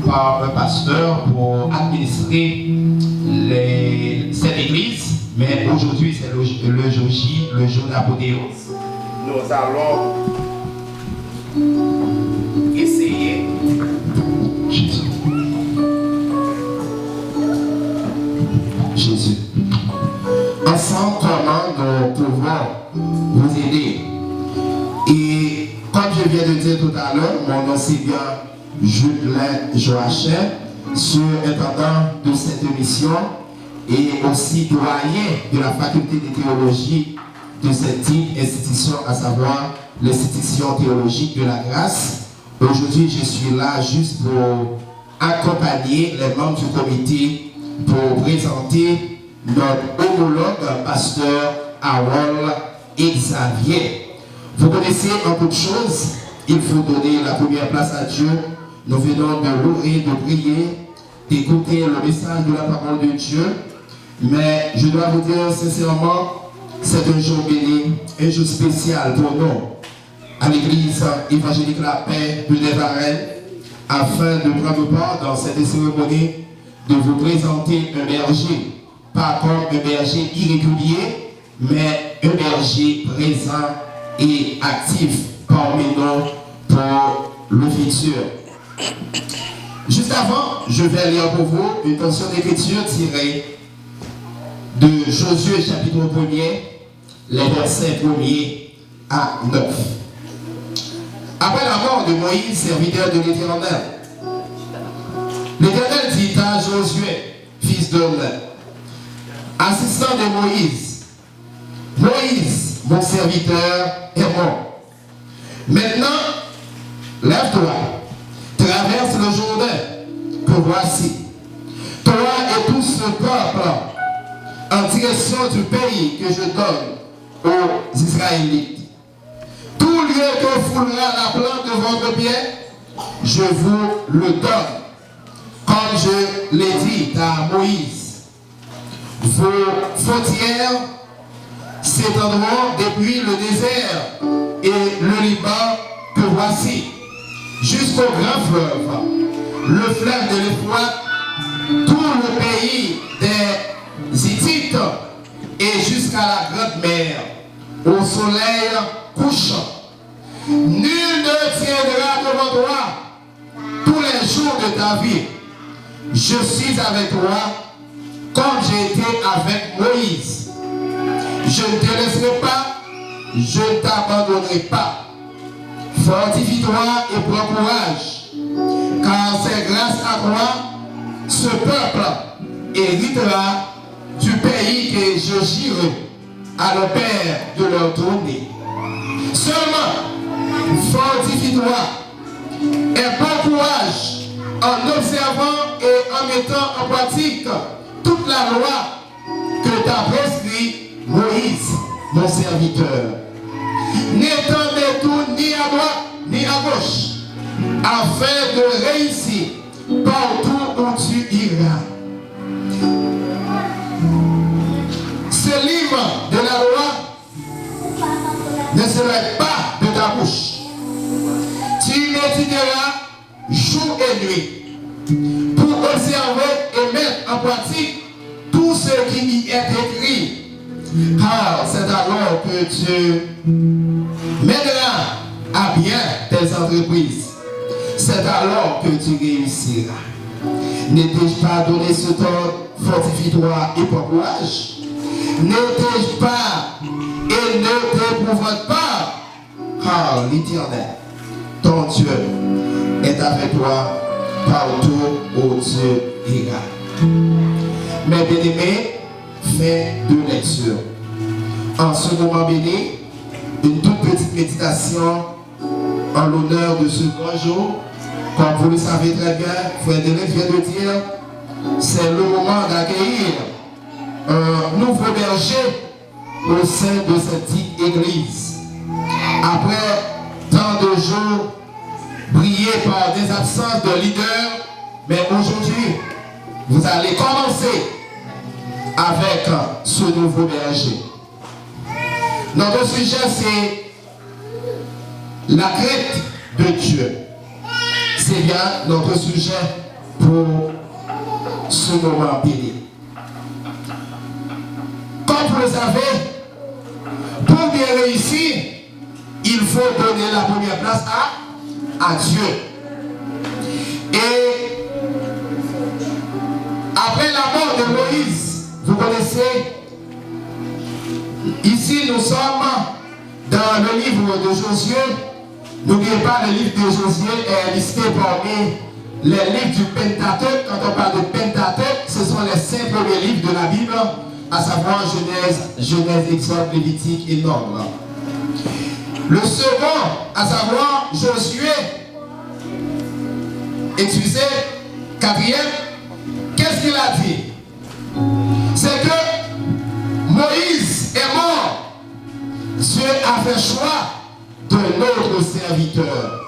par un pasteur pour administrer les, cette église. Mais aujourd'hui, c'est le, le jour J, le jour d'apothéose. Nous allons essayer. Jésus. Jésus. Ensemble, comment nous pouvons vous aider. Et comme je viens de dire tout à l'heure, mon nom c'est bien Judelin Joachim, surintendant de cette mission et aussi doyen de la faculté de théologie de cette dite institution, à savoir l'institution théologique de la grâce. Aujourd'hui, je suis là juste pour accompagner les membres du comité pour présenter notre homologue, pasteur Harold Xavier. Vous connaissez, en toute chose, il faut donner la première place à Dieu. Nous venons de louer, de prier, d'écouter le message de la parole de Dieu. Mais je dois vous dire sincèrement, c'est un jour béni, un jour spécial pour nous, à l'église évangélique La Paix de Nevarenne, afin de prendre part dans cette cérémonie, de vous présenter un berger, pas comme un berger irrégulier, mais un berger présent et actif parmi nous pour le futur. Juste avant, je vais lire pour vous une portion d'écriture tirée de Josué chapitre premier, les versets premier à neuf. Après la mort de Moïse, serviteur de l'Éternel, l'Éternel dit à Josué, fils de Nun, assistant de Moïse, Moïse, mon serviteur, est mort. Maintenant, lève-toi, traverse le Jourdain que voici, toi et tout ce peuple, en direction du pays que je donne aux Israélites. Tout lieu que foulera la plante de votre pied, je vous le donne, comme je l'ai dit à Moïse. Vos frontières s'étendront depuis le désert et le Liban que voici, jusqu'au grand fleuve, le fleuve de l'Euphrate, tout le pays des Hittites, et jusqu'à la grande mer, au soleil couchant. Nul ne tiendra devant toi tous les jours de ta vie. Je suis avec toi comme j'ai été avec Moïse. Je ne te laisserai pas, je ne t'abandonnerai pas. Fortifie-toi et prends courage, car c'est grâce à toi ce peuple héritera du pays que je jure à nos pères de leur donner. Seulement, fortifie-toi et prends courage en observant et en mettant en pratique toute la loi que t'a prescrit Moïse, mon serviteur. Ne t'en détourne ni à droite ni à gauche, afin de réussir partout où tu iras. Ce livre de la loi ne s'éloigne pas de ta bouche. Tu méditeras jour et nuit pour observer et mettre en pratique tout ce qui y est écrit, car c'est alors que tu mèneras à bien tes entreprises. C'est alors que tu réussiras. Ne t'ai-je pas donné cet ordre, fortifie-toi et prends courage? Ne t'ai-je pas et ne t'épouvante pas, car l'Éternel, ton Dieu, est avec toi partout où tu iras. Mes bien-aimés, fin de lecture. En ce moment béni, une toute petite méditation en l'honneur de ce grand jour. Comme vous le savez très bien, frère Denis vient de dire, c'est le moment d'accueillir un nouveau berger au sein de cette dite église. Après tant de jours brillés par des absences de leaders, mais aujourd'hui, vous allez commencer avec ce nouveau berger. Notre sujet, c'est la crainte de Dieu. C'est bien notre sujet pour ce moment béni. Comme vous le savez, pour bien réussir, il faut donner la première place à, à Dieu. Et après la mort de Moïse, vous connaissez, ici nous sommes dans le livre de Josué. N'oubliez pas, le livre de Josué est listé parmi les livres du Pentateuque. Quand on parle de Pentateuque, ce sont les cinq premiers livres de la Bible, à savoir Genèse, Genèse, Exode, Lévitique et Nombre. Le second, à savoir Josué, excusez, quatrième, qu'est-ce qu'il a dit? C'est que Moïse est mort. Dieu a fait choix d'un autre serviteur.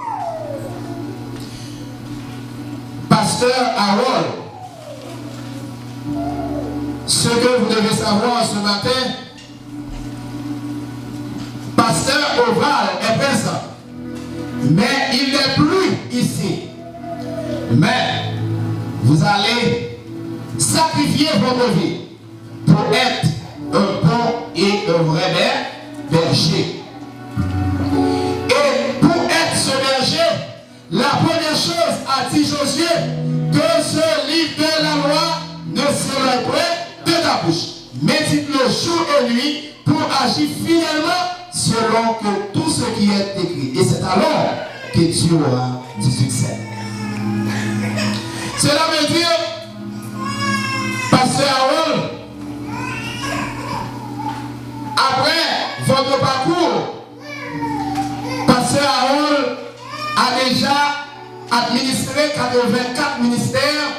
Pasteur Harold, ce que vous devez savoir ce matin, Pasteur Oval est présent, mais il n'est plus ici. Mais vous allez sacrifier votre vie pour être un bon et un vrai ber-, berger. Et pour être ce berger, la première chose, a dit Josué, que ce livre de la loi ne s'éloigne point de ta bouche. Médite-le jour et nuit pour agir fidèlement selon que tout ce qui est écrit. Et c'est alors que tu auras du succès. Cela veut dire, Pasteur Harold, après votre parcours, Pasteur Harold a déjà administré quatre-vingt-quatre ministères.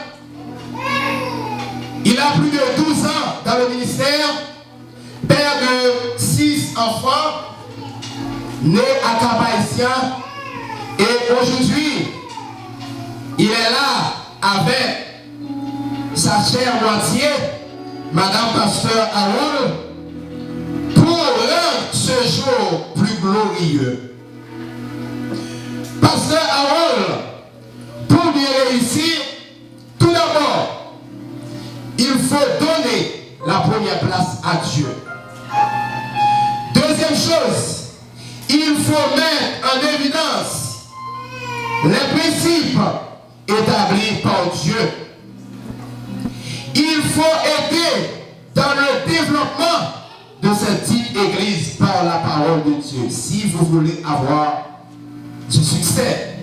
Il a plus de douze ans dans le ministère, père de six enfants, né à Cap-Haïtien, et aujourd'hui, il est là avec sa chère moitié, Madame Pasteur Harold, pour rendre ce jour plus glorieux. Pasteur Harold, pour bien réussir, tout d'abord, il faut donner la première place à Dieu. Deuxième chose, il faut mettre en évidence les principes établis par Dieu. Il faut aider dans le développement de cette dite église par la parole de Dieu, si vous voulez avoir du succès.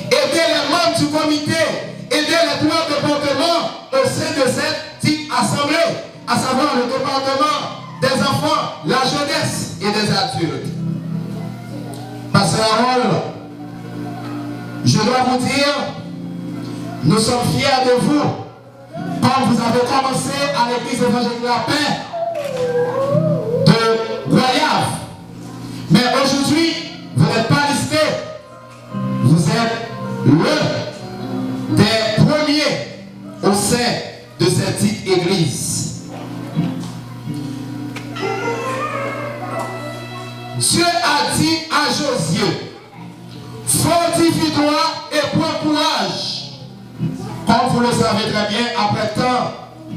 Aider les membres du comité, aider les trois départements au sein de cette dite assemblée, à savoir le département des enfants, la jeunesse et des adultes. Pasteur Harold, je dois vous dire, nous sommes fiers de vous. Comme vous avez commencé à l'église évangélique La Paix de Goyave, mais aujourd'hui, vous n'êtes pas listé. Vous êtes l'un des premiers au sein de cette dite église. Dieu a dit à Josué, fortifie-toi et prends courage. Comme vous le savez très bien, après tant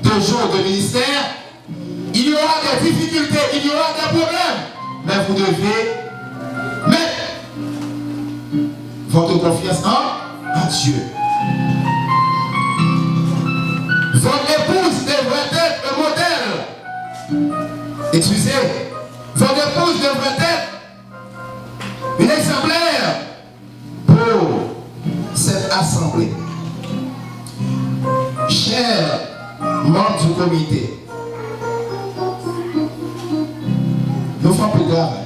de jours de ministère, il y aura des difficultés, il y aura des problèmes, mais vous devez mettre votre confiance en, en Dieu. Votre épouse devrait être un modèle. Excusez, votre épouse devrait être une exemplaire pour cette assemblée. Chers membres du comité, nou fè anpil travay.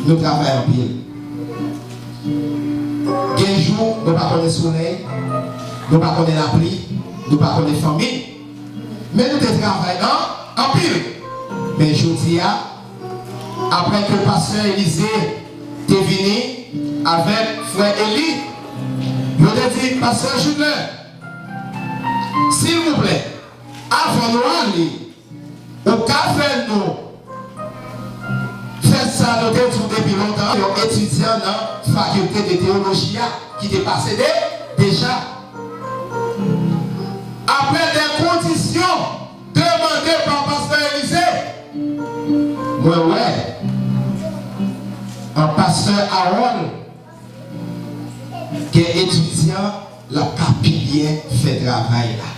Nou travay anpil. Gen jou, nou pa konnen solèy, nou pa konnen lapli, nou pa konnen fanmi. Men nou te travay an, anpil. Men jodi a, apre ke pastè Elize te vini avèk frè Eli, yo te di, pastè Judlè, silvouplè, avan nou ale, ou ka fè nou Sa nou te di w depi lontan, yon etidyan nan fakilte de teyoloji a ki te pase de, deja. Apre de kondisyon demande pa pastè Elize, mwen wè an pastè Harold gen etidyan l ap ka pi byen fè travay la.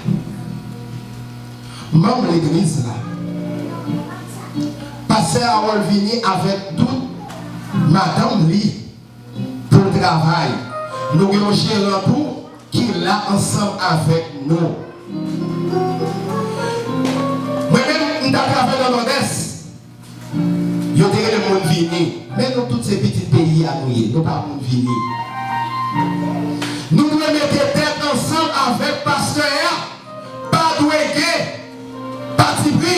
Manm legliz la, pastè Harold vini avèk tout madanm li pou l travay. Nou gen yon jeran tou ki la ansanm avèk nou. Mwen menm, m t ap travay nan Nòdès. Yo te rele m moun vini. Men nou tout se pitit peyi a nou ye. Nou pa moun vini. Nou dwe mete tèt ansanm avèk pastè a. Pa dwe gen patipri.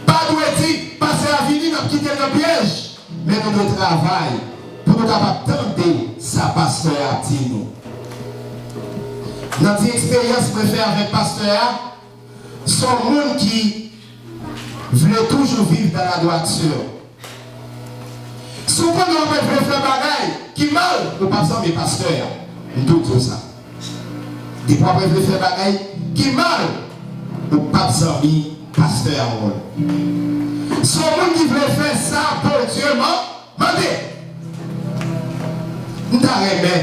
Pa dwe di, pastè a vini, n ap kite l nan pyèj. Men nou dwe travay pou nou kapab tande sa pastè a ap di nou. Nan ti eksperyans mwen fè avèk pastè a, se yon moun ki vle toujou viv dans la droiture. Si w konnen w ap vle fè bagay ki mal, ou p ap zanmi pastè a. M tou di w sa. Depi w ap vle fè bagay ki mal, ou p ap zanmi pastè Harold. Se yon moun ki vle fè sa Bondye man-, mande. M ta renmen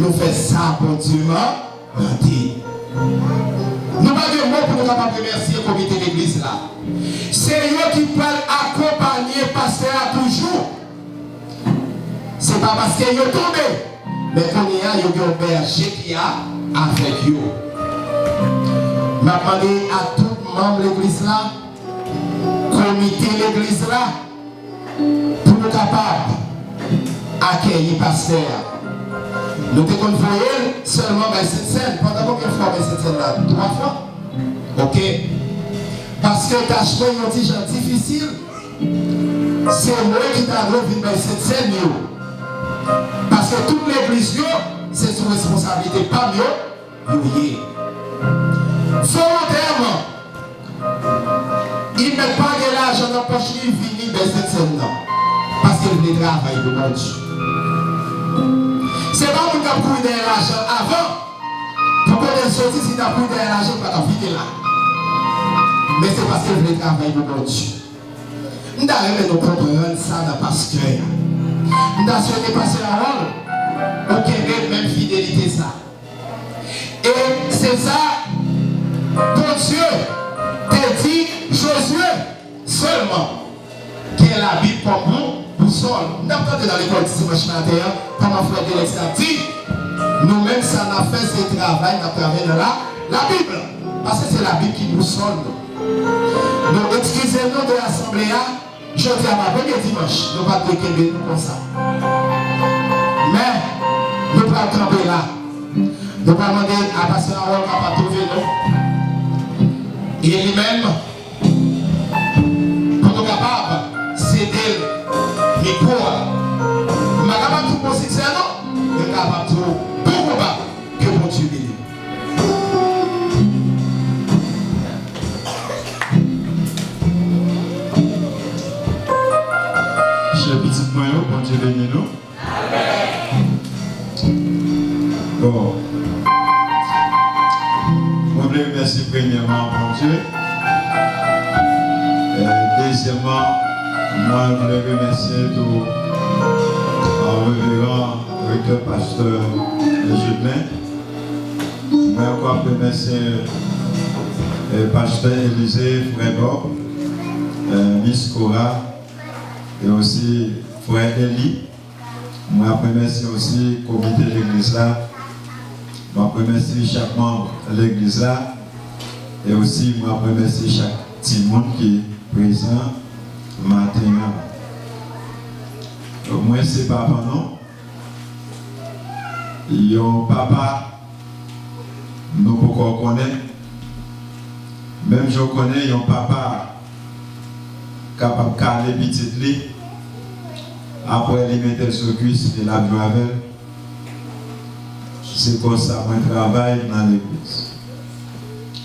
nou fè sa Bondye man-, mande. Nou pa gen mo pou nou kapab remèsye komite legliz la. Se yo ki pral akonpanye pastè a toujou. Se pa paske yo tonbe, men kounye a yo gen yon bèje ki a, avèk yo. M ap mande a tout manm legliz la, komite legliz la, pou nou kapab akeyi pastè a. Nou te konn voye l sèlman bay Sentsèn. Pandan konbyen fwa w bay Sentsèn la? Twa fwa? Oke. Paske tach mwen yon ti jan difisil, se mwen ki ta dwe vin bay Sentsèn yo. Paske tout legliz yo, se sou responsablite pa m yo, yo ye. Volontèman, li mèt pa gen lajan nan pòch li, vini bay Sentsèn nan, paske l vle travay pou Bondye. Se pa moun k ap kouri dèyè lajan avan, pou kote l soti, si l t ap kouri dèyè lajan, l pa t ap vini la. Men se paske l vle travay pou Bondye. M ta renmen nou konprann sa nan pastè a. M ta swete pastè Harold, ou kenbe menm fidelite sa. E se sa Bondye te di Jozye sèlman. Gen Labib kòm bou-, bousòl. N ap tande nan lekòl dimanch maten an, kòman frè Delex ap di, nou menm sa n ap fè se travay n ap travay nan la, Labib. Paske se Labib ki bousòl nou. Nou eskize nou de asanble a, jodi a pa premye dimanch, nou pa t dwe kenbe nou konsa. Men, nou pral kanpe la. Nou pral mande a pastè Harold kapab twouve nou. E li menm, pou nou kapab sede l mikwo a. M pa kapab di w bon siksè non, men m kapab di w bon konba. Ke Bondye beni w. Chè pitit mwen yo, Bondye beni nou. Bon. Mwen vle remèsye premyèman Bondye. E, dezyèmman, mwen vle remèsye tou, e, reveran rektè pastè Judlin. Mwen ankò ap remèsye, e, pastè Elize, frè Bob, e, mis Cora, e osi frè Eli. Mwen ap remèsye osi komite legliz la. Mwen ap remèsye chak manm legliz la. E osi, mwen ap remèsye chak timoun ki prezan maten an. Mwen se papa nou. Yon papa nou poko konnen. Menm jan w konnen yon papa kapab kale pitit li, apre li mete l sou kwis e l ap jwe avè l. Se konsa mwen travay nan legliz.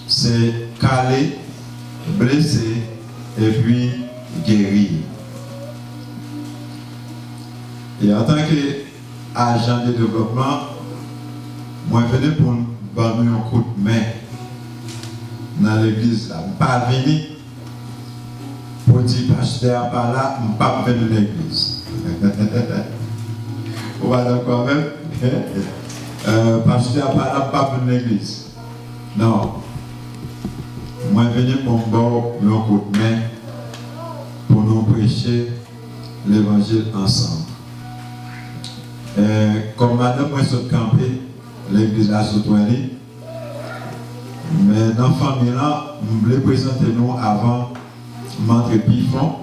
Se kale, blese, epi geri. E antanke ajan de devlopman, mwen vini pou m ban nou yon kout men nan legliz la. M pa vini pou di pastè a pa la, m p ap vin legliz. Ou pa dakò avè m? Euh, pastè a pa la, m p ap vin legliz. Non. Mwen vini pou m ba w yon kout men pou nou preche levanjil ansanm. Euh, kòm madanm mwen sot kanpe, legliz la sot wè li. Men nan fanmi lan, m vle prezante nou avan m antre pi fon,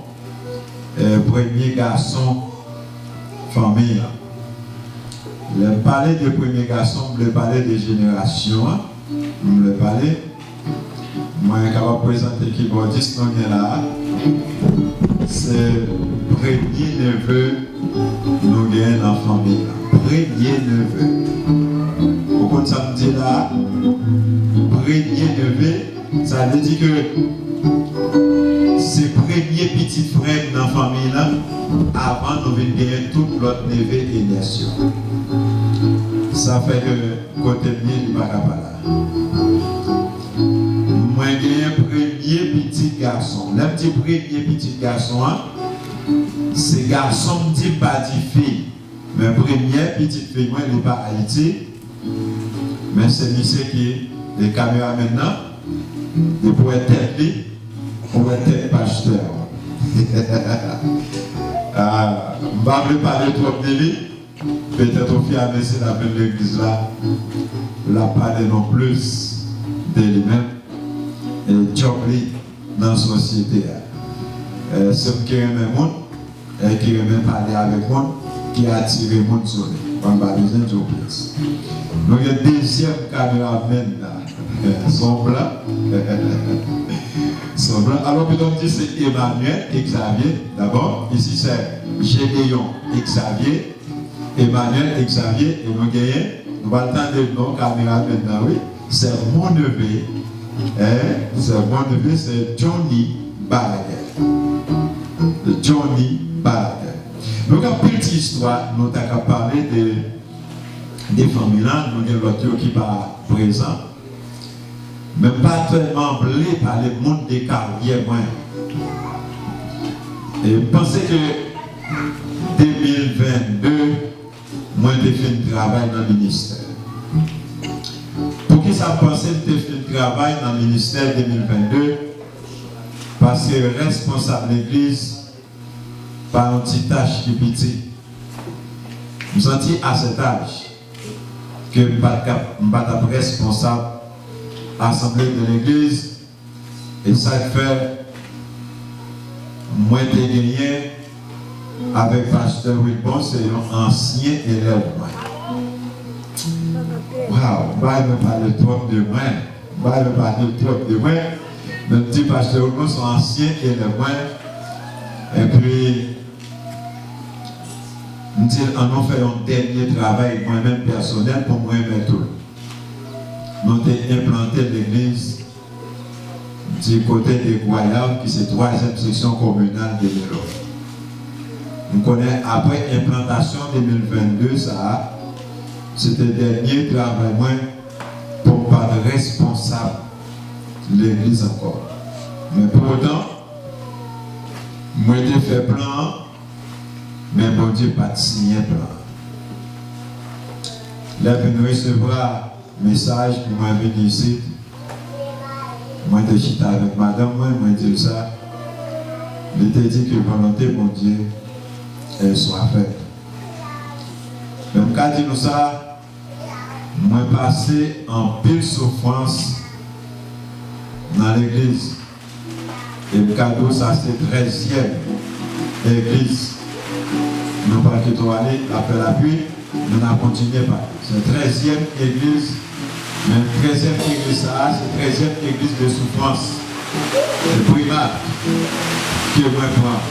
eh, premye gason fanmi an. Lè m pale de premye gason, m vle pale de jenerasyon an. M vle pale, mwen kapab prezante kibòdis nou gen la a. Se premye neve nou gen nan fanmi an. Premye neve. Ou konn sa m di la a? Premye neve, sa vle di ke se premye pitit frè m nan fanmi lan, avan nou vin genyen tout lòt neve e nyès yo. Sa fè ke kote m ye, li pa ka pa la. Mwen genyen premye pitit gason. Lè m di premye pitit gason an, se gason m di, m pa di fi. Men premyè pitit fi mwen, li pa Ayiti. Men se misye ki, e, kameramèn nan, depi w wè tèt li, ou wè tèt pastè a. Ah, m pa vle pale twòp de li. Petèt ofiramezi l ap vin legliz la, l ap pale nou plis de li menm e djòb li nan sosyete a. Eh, se m ki renmen moun, eh, ki renmen pale avèk moun, ki atire moun sou li. Bon, m pa bezwen di w plis. Nou gen dezyèm kameramèn la. Eh, se yon blan. Se yon blan. Alò, pito m di se Emmanuel Xavier, dabò. Isi se Gédéon Xavier, Emmanuel Xavier, e nou genyen, nou pral tande non kameramèn nan, wi. Se mon neveu, hein, se mon neveu, se Johnny Balaguer. Johnny Balaguer. Nou gen anpil ti istwa, nou ta ka pale de, de fanmi lan, nou gen lòt yo ki pa prezan. Men m pa tèlman vle pale moun de karyè mwen. E m panse ke de mil vennde, mwen te fin travay nan ministè. Poukisa m panse m te fin travay nan ministè de mil vennde? Paske responsab legliz pa yon ti tach ki piti. M santi a sèt aj ke m pa t ap, m pa t ap responsab asanble de legliz, e sa k fè mwen te genyen avèk pastè Wilbon, se yon ansyen elèv mwen. Waw, m pa renmen pale twòp de mwen. M pa renmen pale twòp de mwen. Men m di pastè Wilbon se yon ansyen elèv mwen. Epi, m di l, ann nou fè yon dènye travay mwen menm pèsonèl pou m remèt ou l. Nou te enplante legliz di kote de Gwayav, ki se twazyèm seksyon kominal de Melo. M konnen apre enplantasyon de mil vennde sa a, se te dènye travay mwen pou m pa t responsab legliz ankò. Men pou otan, mwen te fè plan an, men Bondye pa t siyen plan an. Lè m vin resevwa mesaj pou mwen vin isit, mwen te chita avèk madanm mwen, mwen di l sa. Li te di ke volonte Bondye, elle soit faite. Men m ka di nou sa, mwen pase anpil soufrans nan legliz. E m ka di w sa se trèzyèm egliz. Nou pa kite w ale, l ap fè lapli, men n a kontinye pale. Se trèzyèm egliz, men trèzyèm egliz sa a, se trèzyèm egliz de soufrans, de primat ke mwen pran.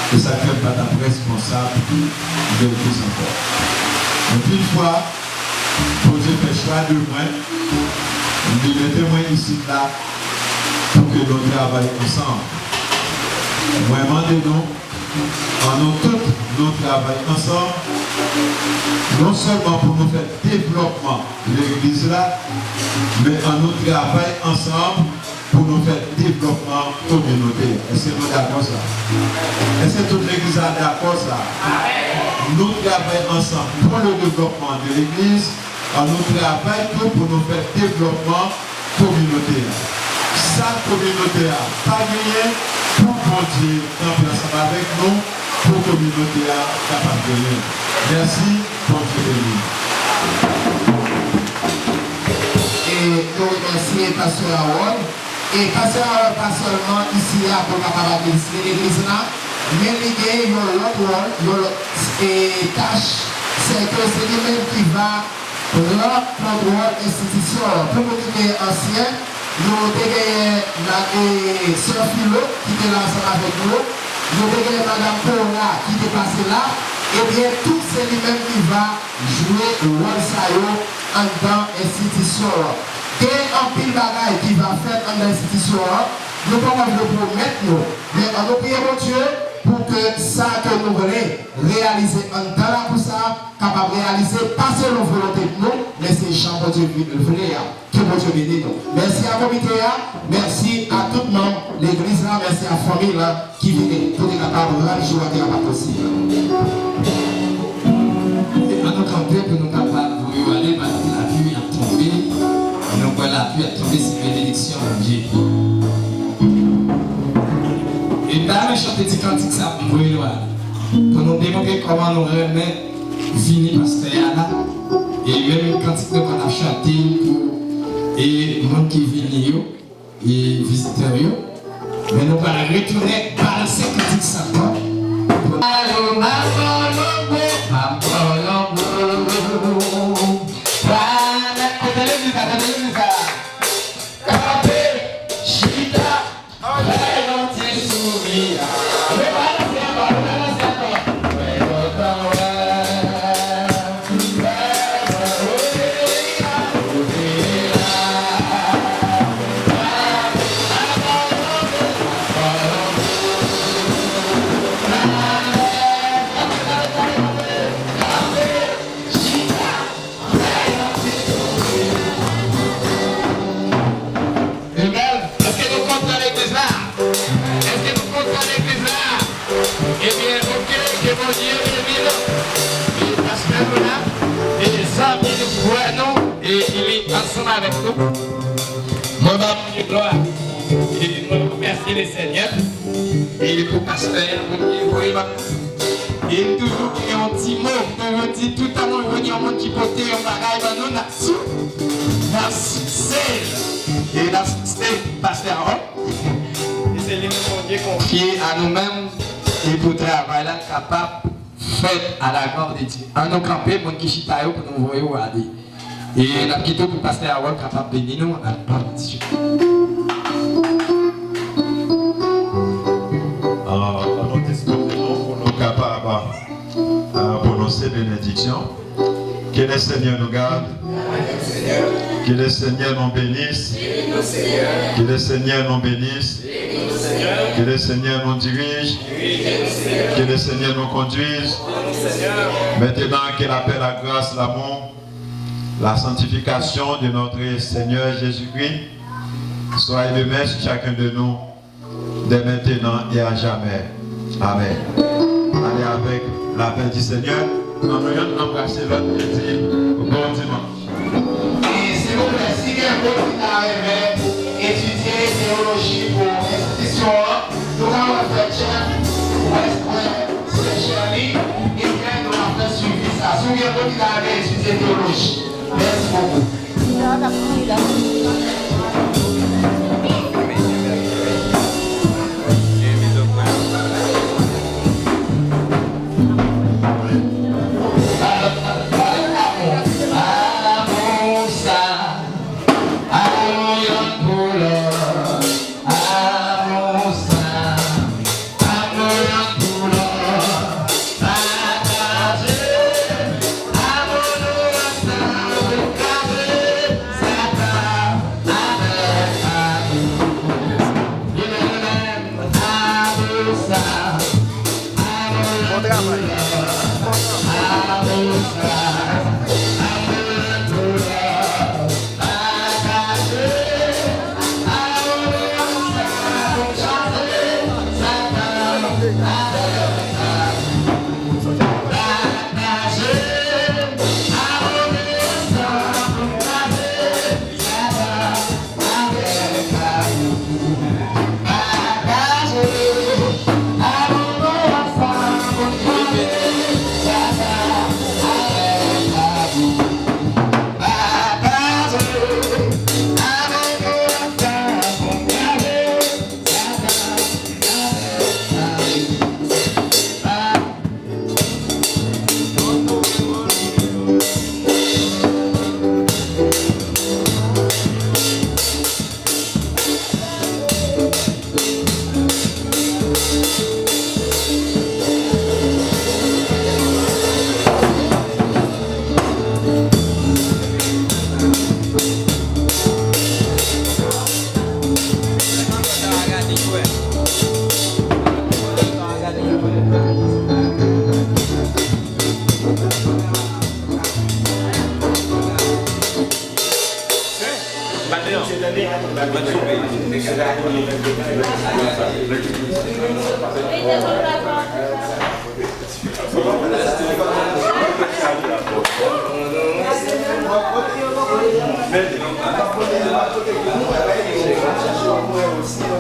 E sa k fè m pa t ap responsab de legliz ankò. Anpil fwa, Bondye fè chwa de mwen, li mete mwen isit la pou ke nou travay ansanm. Mwen mande nou, An nou tout, nou travay ansanm, non sèlman pou nou fè devlòpman legliz la, men an nou travay ansanm pou nou fè devlòpman kominote a. Èske nou dakò sa? Èske tout legliz la dakò sa? Nou travay ansanm pour le développement de l'église, an nou travay tou pou nou fè devlòpman kominote a. Sa kominote a pa genyen, pou Bondye kanpe ansanm avèk nou, pou kominote a kapab genyen. Mèsi, Bondye beni. E nou remèsye pastè Harold. E pastè Harold pa sèlman isi a pou l kapab administre legliz la, men li gen yon lòt wòl, yon lòt, e, tach, se ke se li menm ki va pran kontwòl enstitisyon an. Pou nou ki te ansyen, nou te genyen ma-, e, sè Filo ki te la ansanm avèk nou. Nou te genyen madanm Cora ki te pase la. Ebyen, tou se li menm ki va jwe wòl sa yo anndan enstitisyon an. Gen anpil bagay ki va fèt anndan enstitisyon an. Nou poko vle pwomèt nou, men ann nou priye Bondye pou ke sa ke nou vle reyalize anndan lakou sa a kapab reyalize pa selon volonte nou, men se jan Bondye vle a. Ke Bondye beni nou. Mèsi a komite a, mèsi a tout manm legliz la, mèsi a fanmi la ki vini pou te kapab rann jou a te kapab posib. E ann nou kanpe pou nou kapab voye w ale, paske lapli ap tonbe. E nou kwè lapli ap tonbe, se benediksyon Bondye. E pa nou chante ti kantik sa pou voye nou ale. Pou nou demontre kòman nou renmen vini pastè a la. E menm kantik nou konn ap chante pou, e, moun ki vini yo, e vizitè yo. Men nou pral retounen balanse kantik sa ankò. Alo, makolongo, makolongo. Kote legliz la, kote legliz la? Kanpe, chita, fè yon ti souri. Rebalanse ankò, rebalanse ankò. Amen. Èske nou kontan legliz la? Èske nou kontan legliz la? Ebyen, oke, ke Bondye beni nou. E pastè nou la, e zanmi nou, frè nou, e li ansanm avèk nou. Mwen ba Bondye glwa. E mwen remèsye Lesenyè. E pou pastè a, Bondye voye ban nou. E m toujou gen yon ti mo, m toujou di, toutan nou jwenn yon moun ki pote yon bagay ban nou, n ap sou, n ap souse l. E n ap souse pastè a, wi. E se li menm Bondye konfye a nou menm, e pou travay la kapab fèt à la gloire de Dieu. Ann nou kanpe, moun ki chita yo, pou nou voye yo ale. E n ap kite w pou pastè Harold kapab beni nou, ann nou priye. Ah, ann nou dispoze nou pou nou kapab, ah, pwononse benediksyon. Que le Seigneur nous garde. Que le Seigneur nous bénisse. Que le Seigneur nous bénisse. Que le Seigneur nous dirige. Que le Seigneur nous conduise. Maintenant, que la paix, la grâce, l'amour, la sanctification de notre Seigneur Jésus-Christ soit et demeure sur chacun de nous, dès maintenant et à jamais. Amen. Allez avec la paix du Seigneur. Ann nou yonn anbrase lòt e di bon dimanch. E silvouplè, si gen moun ki ta renmen etidye teyoloji pou enstitisyon an, nou ka wè frè Jeff, frè, frè Seychelles, ebyen nou ka fè swivi sa. Si w gen moun ki ta renmen etidye teyoloji, mèsi bokou.